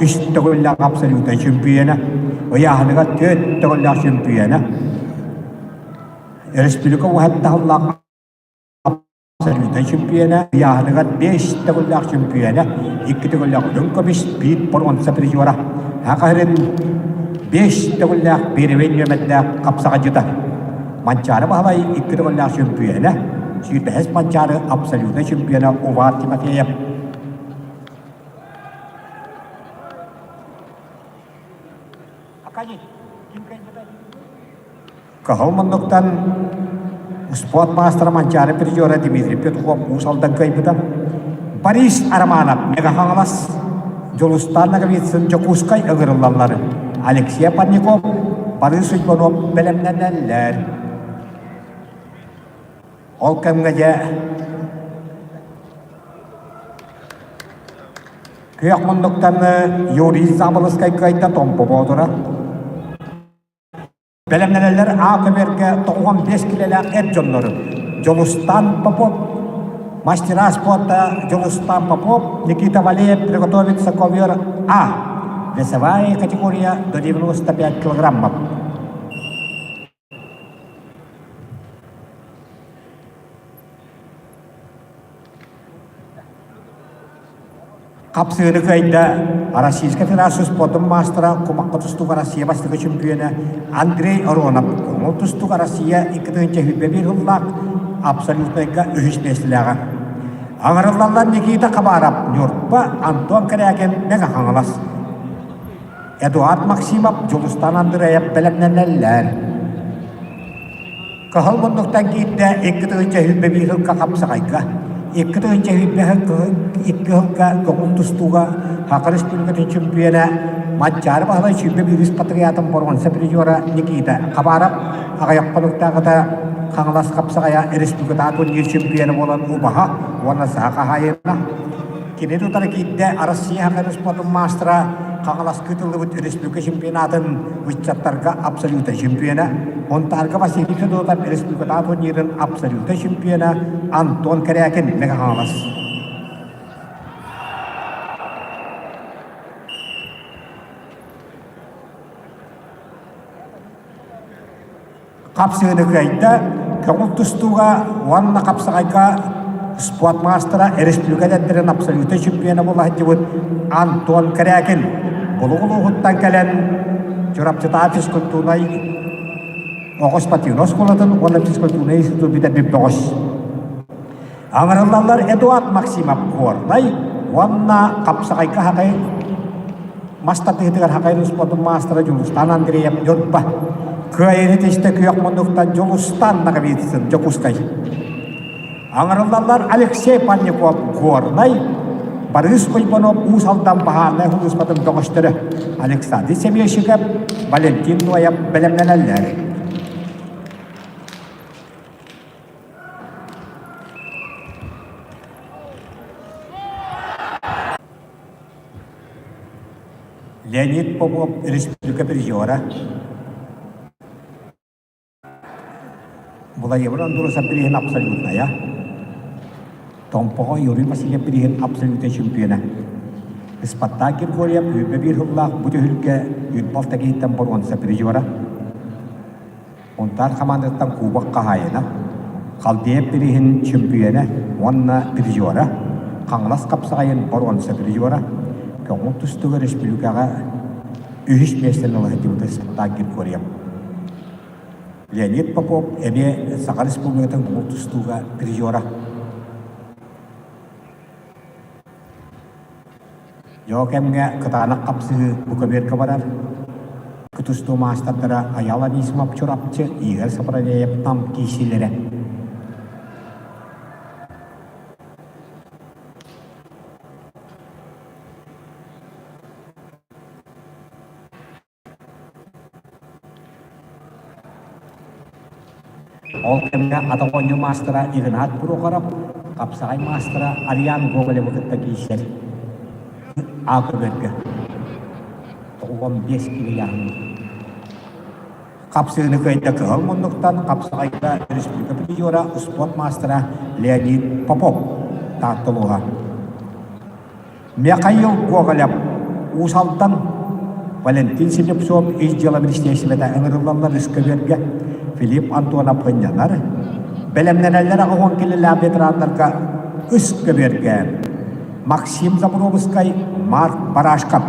Үс төгүллээх абсолютнай чөмпүйүөнэ, ыйааһыныгар түөрт төгүллээх чөмпүйүөнэ, республика уһаттаһыллаах абсолютнай чөмпүйүөнэ, ыйааһыныгар биэс төгүллээх чөмпүйүөнэ, икки төгүллээх үрүҥ көмүс, биир боруонса призера, Саха сирин биэс төгүллээх первый нүөмэрдээх хапсаҕайдьыта. Манчаары Баһылай икки төгүллээх чөмпүйүөнэ, сүүрбэһис Манчаары абсолютнай чемпиона Увар Тимофеев. Кыһыл муннуктан спорт маастара Манчаары призера Дмитрий Петухов Уус Алдан кыайбыта. Борис Романов Мега Хаҥалас, Дьулустаан Ноговицын Дьокуускай ыҥырыллаллар. Алексей Парников, Борис Уйбанов бэлэмнэнэллэр. Ол кэмҥэ дьэ күөх муннуктан Юрий Заболоцкай кыайда Томпо Боотура. Бэлэмнэнэллэр А көбүөргэ 95 килэлээх эр дьоннору Дьулустаан Попов, мастера спорта Дьулустаан Попов, Никита Валеев приготовится ковер А. Весовая категория до 95 килограммов. Хапсыыны кыайда Российскай Федерация спордун маастара, кумахха тустууга Россия бастакы чөмпүйүөнэ Андрей Аронов. Көҥүл тустууга Россия 2021 сыллаах абсолютнайга үһүс миэстэлээҕэ. Аҥарыллаллар Никита Хабаров, Ньурба, Антон Корякин, Мэҥэ Хаҥалас. Эдуард Максимов, Дьулустан Андреев бэлэмнэнэллэр. Кыһыл муннуктан киирдэ 2021 сылга хапсаҕайга, 2022 сылга көҥүл тустууга Саха Республикатын чөмпүйүөнэ Манчаары Баһылай 21 патриотын боруонса призера Никита Хабаров аҕыйах хонуктааҕыта Хаҥалас хапсаҕайа республикатааҕы турнир чөмпүйүөнэ буолан убаһа уонна саха хаһаайына Кини утары киирдэ Россия Саха спортун маастара Хаҥаласка ыытыллыбыт республика чемпионатын ыччаттарга абсолютнай чемпиона, Монтаарга Василий Федотов республикатааҕы турнирын абсолютнай чемпиона Антон Корякин Мэҥэ Хаҥалас. Хапсыыны кыайда, көҥүл тустууга уонна хапсаҕайга спорт маастара республика эдэрдэрин абсолютнай чемпиона буола сылдьыбыт Антон Корякин Булуҥ улууһуттан кэлэн Чурапчытааҕы физкультурнай оҕо спортивнай оскуолатын уонна физкультурнай институт бүтэрбит бөҕөс. Аҥарыллаллар Эдуард Максимов Горнай уонна хапсаҕайга хахай мас тардыһыытыгар хахай спордун маастара Дьулустаан Андреев Ньурба. Кыайыыны тистэ күөх муннуктан Дьулустаан Ноговицын Дьокуускай. Аҥарыллаллар Алексей Панников Горнай, Борис Куйбанов Уус Алдан баһаарынай сулууспатын бөҕөстөрө Александр Семейщиков, Валентин Ноев бэлэмнэнэллэр. Леонид Попов республика призера. Владимир Андросов бирииһин абсолютная. Томпоҕо Юрий Васильев бирииһин абсолютнай чемпиона. Спартак Григорьев үүрбэ биир сыллаах бу түһүлгэ Юрбал киһиттэн боруонса призера. Унтаар хамаандатыттан Кубок хаһаайына, Халдеев бирииһин чөмпүйүөнэ уонна призера, Хаҥалас хапсаҕайын боруонса призера, көҥүл тустууга республикаҕа үһүс миэстэни ыла сылдьыбыта Спартак Григорьев. Леонид Попов эмиэ Саха Республикатын көҥүл тустууга призера. Дьоо кэмҥэ кытаанах хапсыһыы бу көбүөргэ барар. Тустуу маастардара Айаал Анисимов Чурапчы, Игорь Саправеев Нам киирсиилэрэ. Ол кэмҥэ атах оонньуу маастара Игнат Прохоров, хапсаҕай маастара Ариан Гоголевы кытта киирсэр. А көбүөргэ 95 киилэ ыйааһыннаах. Хапсыыны кыайда кыһыл муннуктан хапсаҕайга республика призера, успуорт маастара Леонид Попов Таатта улууһа. Михаил Гоголев Уус Алдан, Валентин Слепцов ис дьыала министиэристибэтэ ыҥырыллаллар үскэбиэргэ Филипп Антонов ынньанар, бэлэмнэнэллэр 80 килэлээх ветераннарга үс көбүөргэ Максим Забровскай, Марк Барашков.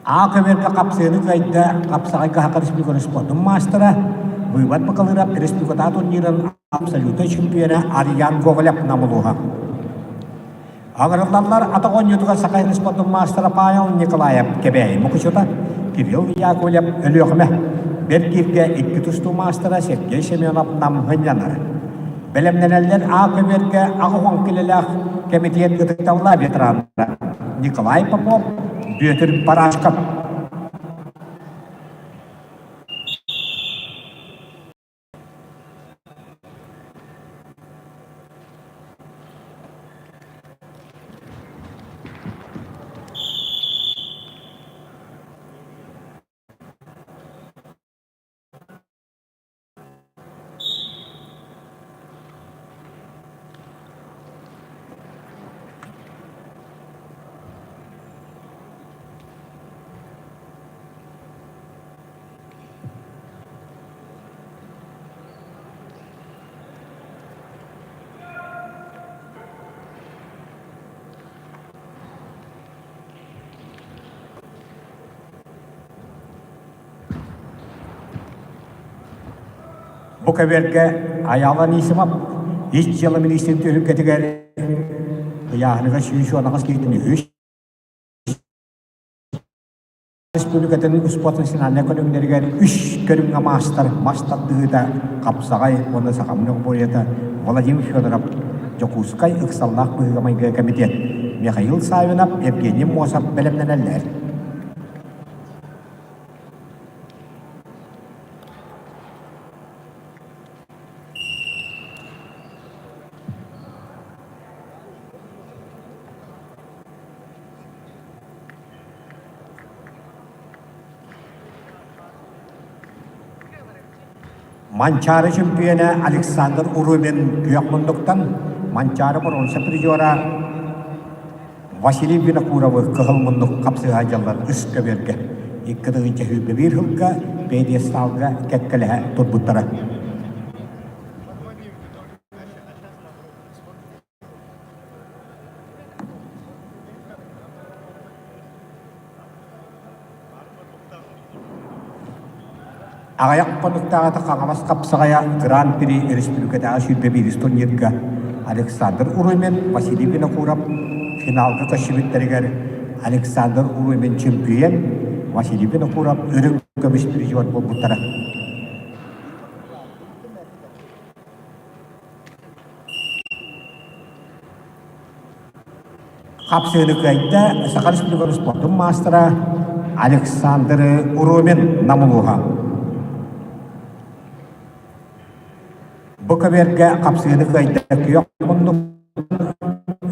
Аа көбүөргэ хапсыаны кыайда хапсаҕайга Саха Республикатын спордун маастара, Выбор Бакалыров республикатааҕы турнирын абсолютнай чемпиона Арьян Гоголев намылуоһа. Аҕырыллаллар атах оонньуутугар Саха спордун маастара Павел Николаев Кэбээйи Мукучута, Кирилл Яковлев Өлүөхүмэ, Бэргииргэ икки тустуу маастара Сергей Семенов Нам сынньанар. Бэлэмнэнэллэр А көбүөргэ 80 килэлээх кэмитиэт ытыктабыллаах ветераннара Николай Попов, Бүөтүр Барашков. Бу кэбиэргэ Айаал Анисимов ис дьыала миниистирин түһүлгэтигэр ыйааһыныгар 118 киһитин үһүс Республикатын успуорт национальнай көрүҥнэригэр үс көрүҥҥэ маастар мас тардыһыыта, хапсаҕай уонна сахамньы оборуйата Владимир Федоров, Дьокуускай ыксаллаах быһыыга-майгыга кэмитиэт Михаил Саввинов, Евгений Мосов бэлэмнэнэллэр. Манчаары чөмпүйүөнэ Александр Урубин күөх муннуктан Манчаары боруонса призера Василий Винокуровы кыһыл муннук хапсыһа дьаллар үс көбүөргэ 2021 сылга пьедесталга кэккэлэһэ турбуттара. Аҕыйах хонуктааҕыта Хаҥалас хапсаҕайа Гран-при өрөспүүбүлүкэтээҕи 21 турнирга Александр Урумин, Василий Винокуров финалга көрсүбүттэригэр Александр Урумин чөмпүйүөн, Василий Винокуров үрүҥ көмүс призер буолбуттара. Хапсыыны кыайда Саха Республикатын спордун маастара Александр Урумин Нам улууһа. Бу көбүөргэ хапсыыны кыайда күөх муннук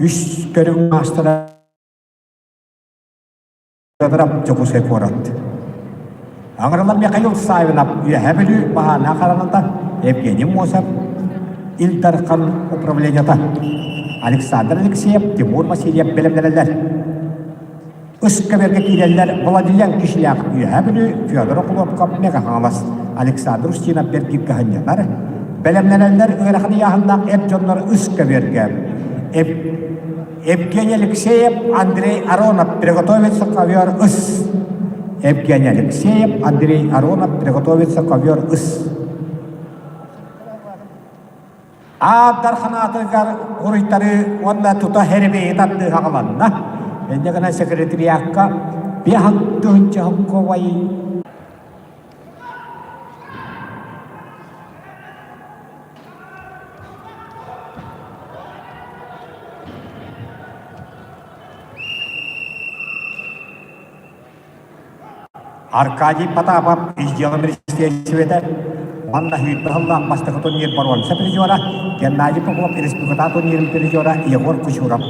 үс көрүҥ маастара Федоров Дьокуускай куорат. Аҥырылар Михаил Савинов Үөһээ Бүлүү баһаана хараҥата Евгений Мосов Ил Дархан управлениета Александр Алексеев, Тимур Васильев бэлэмнэнэллэр. Ыс көбүөргэ киирэллэр Владимир Кишляк Үөһээ Бүлүү, Федор Охлопков Мэҥэ Хаҥалас, Александр Устинов Бэргиргэ сынньанар. Бэлэмнэнэллэр ыарахан ыйааһыннаах эр дьоннор ыс көбүөргэ. Евгений Алексеев, Андрей Аронов приготовится ковер ыс. Евгений Алексеев, Андрей Аронов приготовится ковер ыс. Аат Дархан аатыгар уруйтарыы уонна тута хэрибиэйи тардыы хаҕыланна. Инньэ гынан секретариакка 5000 солкуобай Аркадий Потапов ис дьыала министиэристибэтэ уонна 20 сыллаах бастакы турнир боруонса призера Геннадий Попов республикатааҕы турнирын призера Егор Кучуров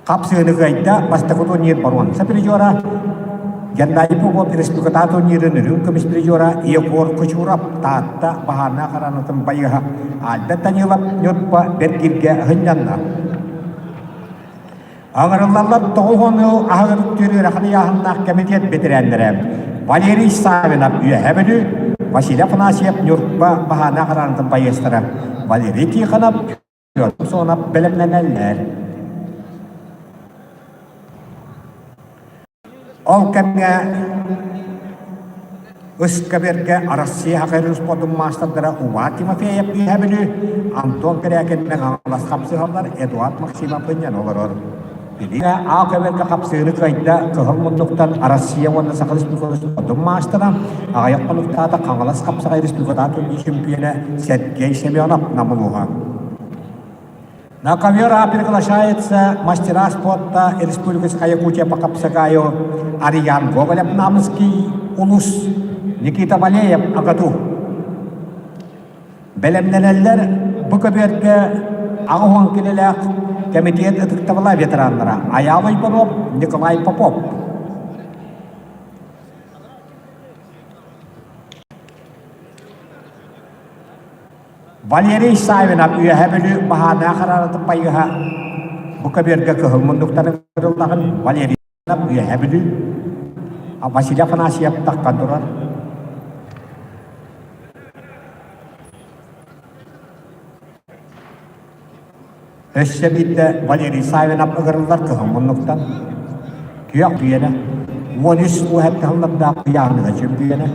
Хапсыыны кыайда бастакы турнир боруонса призера Геннадий Попов республикатааҕы турнирын үрүҥ көмүс призера Егор Кучуров Таатта баһаарнаах хараанатын байыһа Альберт Данилов Ньурба Бэргиргэ сынньанна. Аҥарыллаллар 90 аһыгар үктүүр ыарахан ыйааһыннаах кэмитиэт бэтэрээннэрэ Валерий Савинов Үөһээ Бүлүү, Василий Афанасьев Ньурба баһаана хараанатын байыастара Валерий Тихонов, Петр Сонов бэлэмнэнэллэр. Ол кэмҥэ Ыскабергэ Арассыыйа Саха спордун маастардара Увар Тимофеев Үөһээ Бүлүү, Антон Корякин Мэҥэ хапсыһаллар, Эдуард Максимов ынньан олорор. Билиҥҥэ А көбөргө хапсыһыыны кыайда Кыһыл муннуктан Россия уонна Саха Республикатын спордун маастара, аҕыйах хонуктаата Хаҥалас хапсаҕай республикатааҕы турнир чөмпүйүөнэ Сергей Семенов Нам улууһа. На ковер приглашается мастера спорта Республики Якутия по Капсагаю Ариян Гоголев Намский Улус, Никита Валеев Агату. Бэлэмнэнэллэр бу көбүөргэ аҕыс килэлээх кэмитиэт ытыктабыла ветераннара Айаал Ойбонов, Николай Попов. Валерий Савинов Үөһээ Бүлүү баһаардаах харааратын байыһа бу көбүөргэ кыһыл муннуктарын кырыллаҕын Валерий Үөһээ Бүлүү Василий Афанасьев таххан турар. Өссө биирдэ Валерий Савинов ыҥырыллар кыһыл муннуктан. Күөх үйэнэ 13 уоһэттэ сыллардаах ыйааһыныга чөмпүйүөнэ.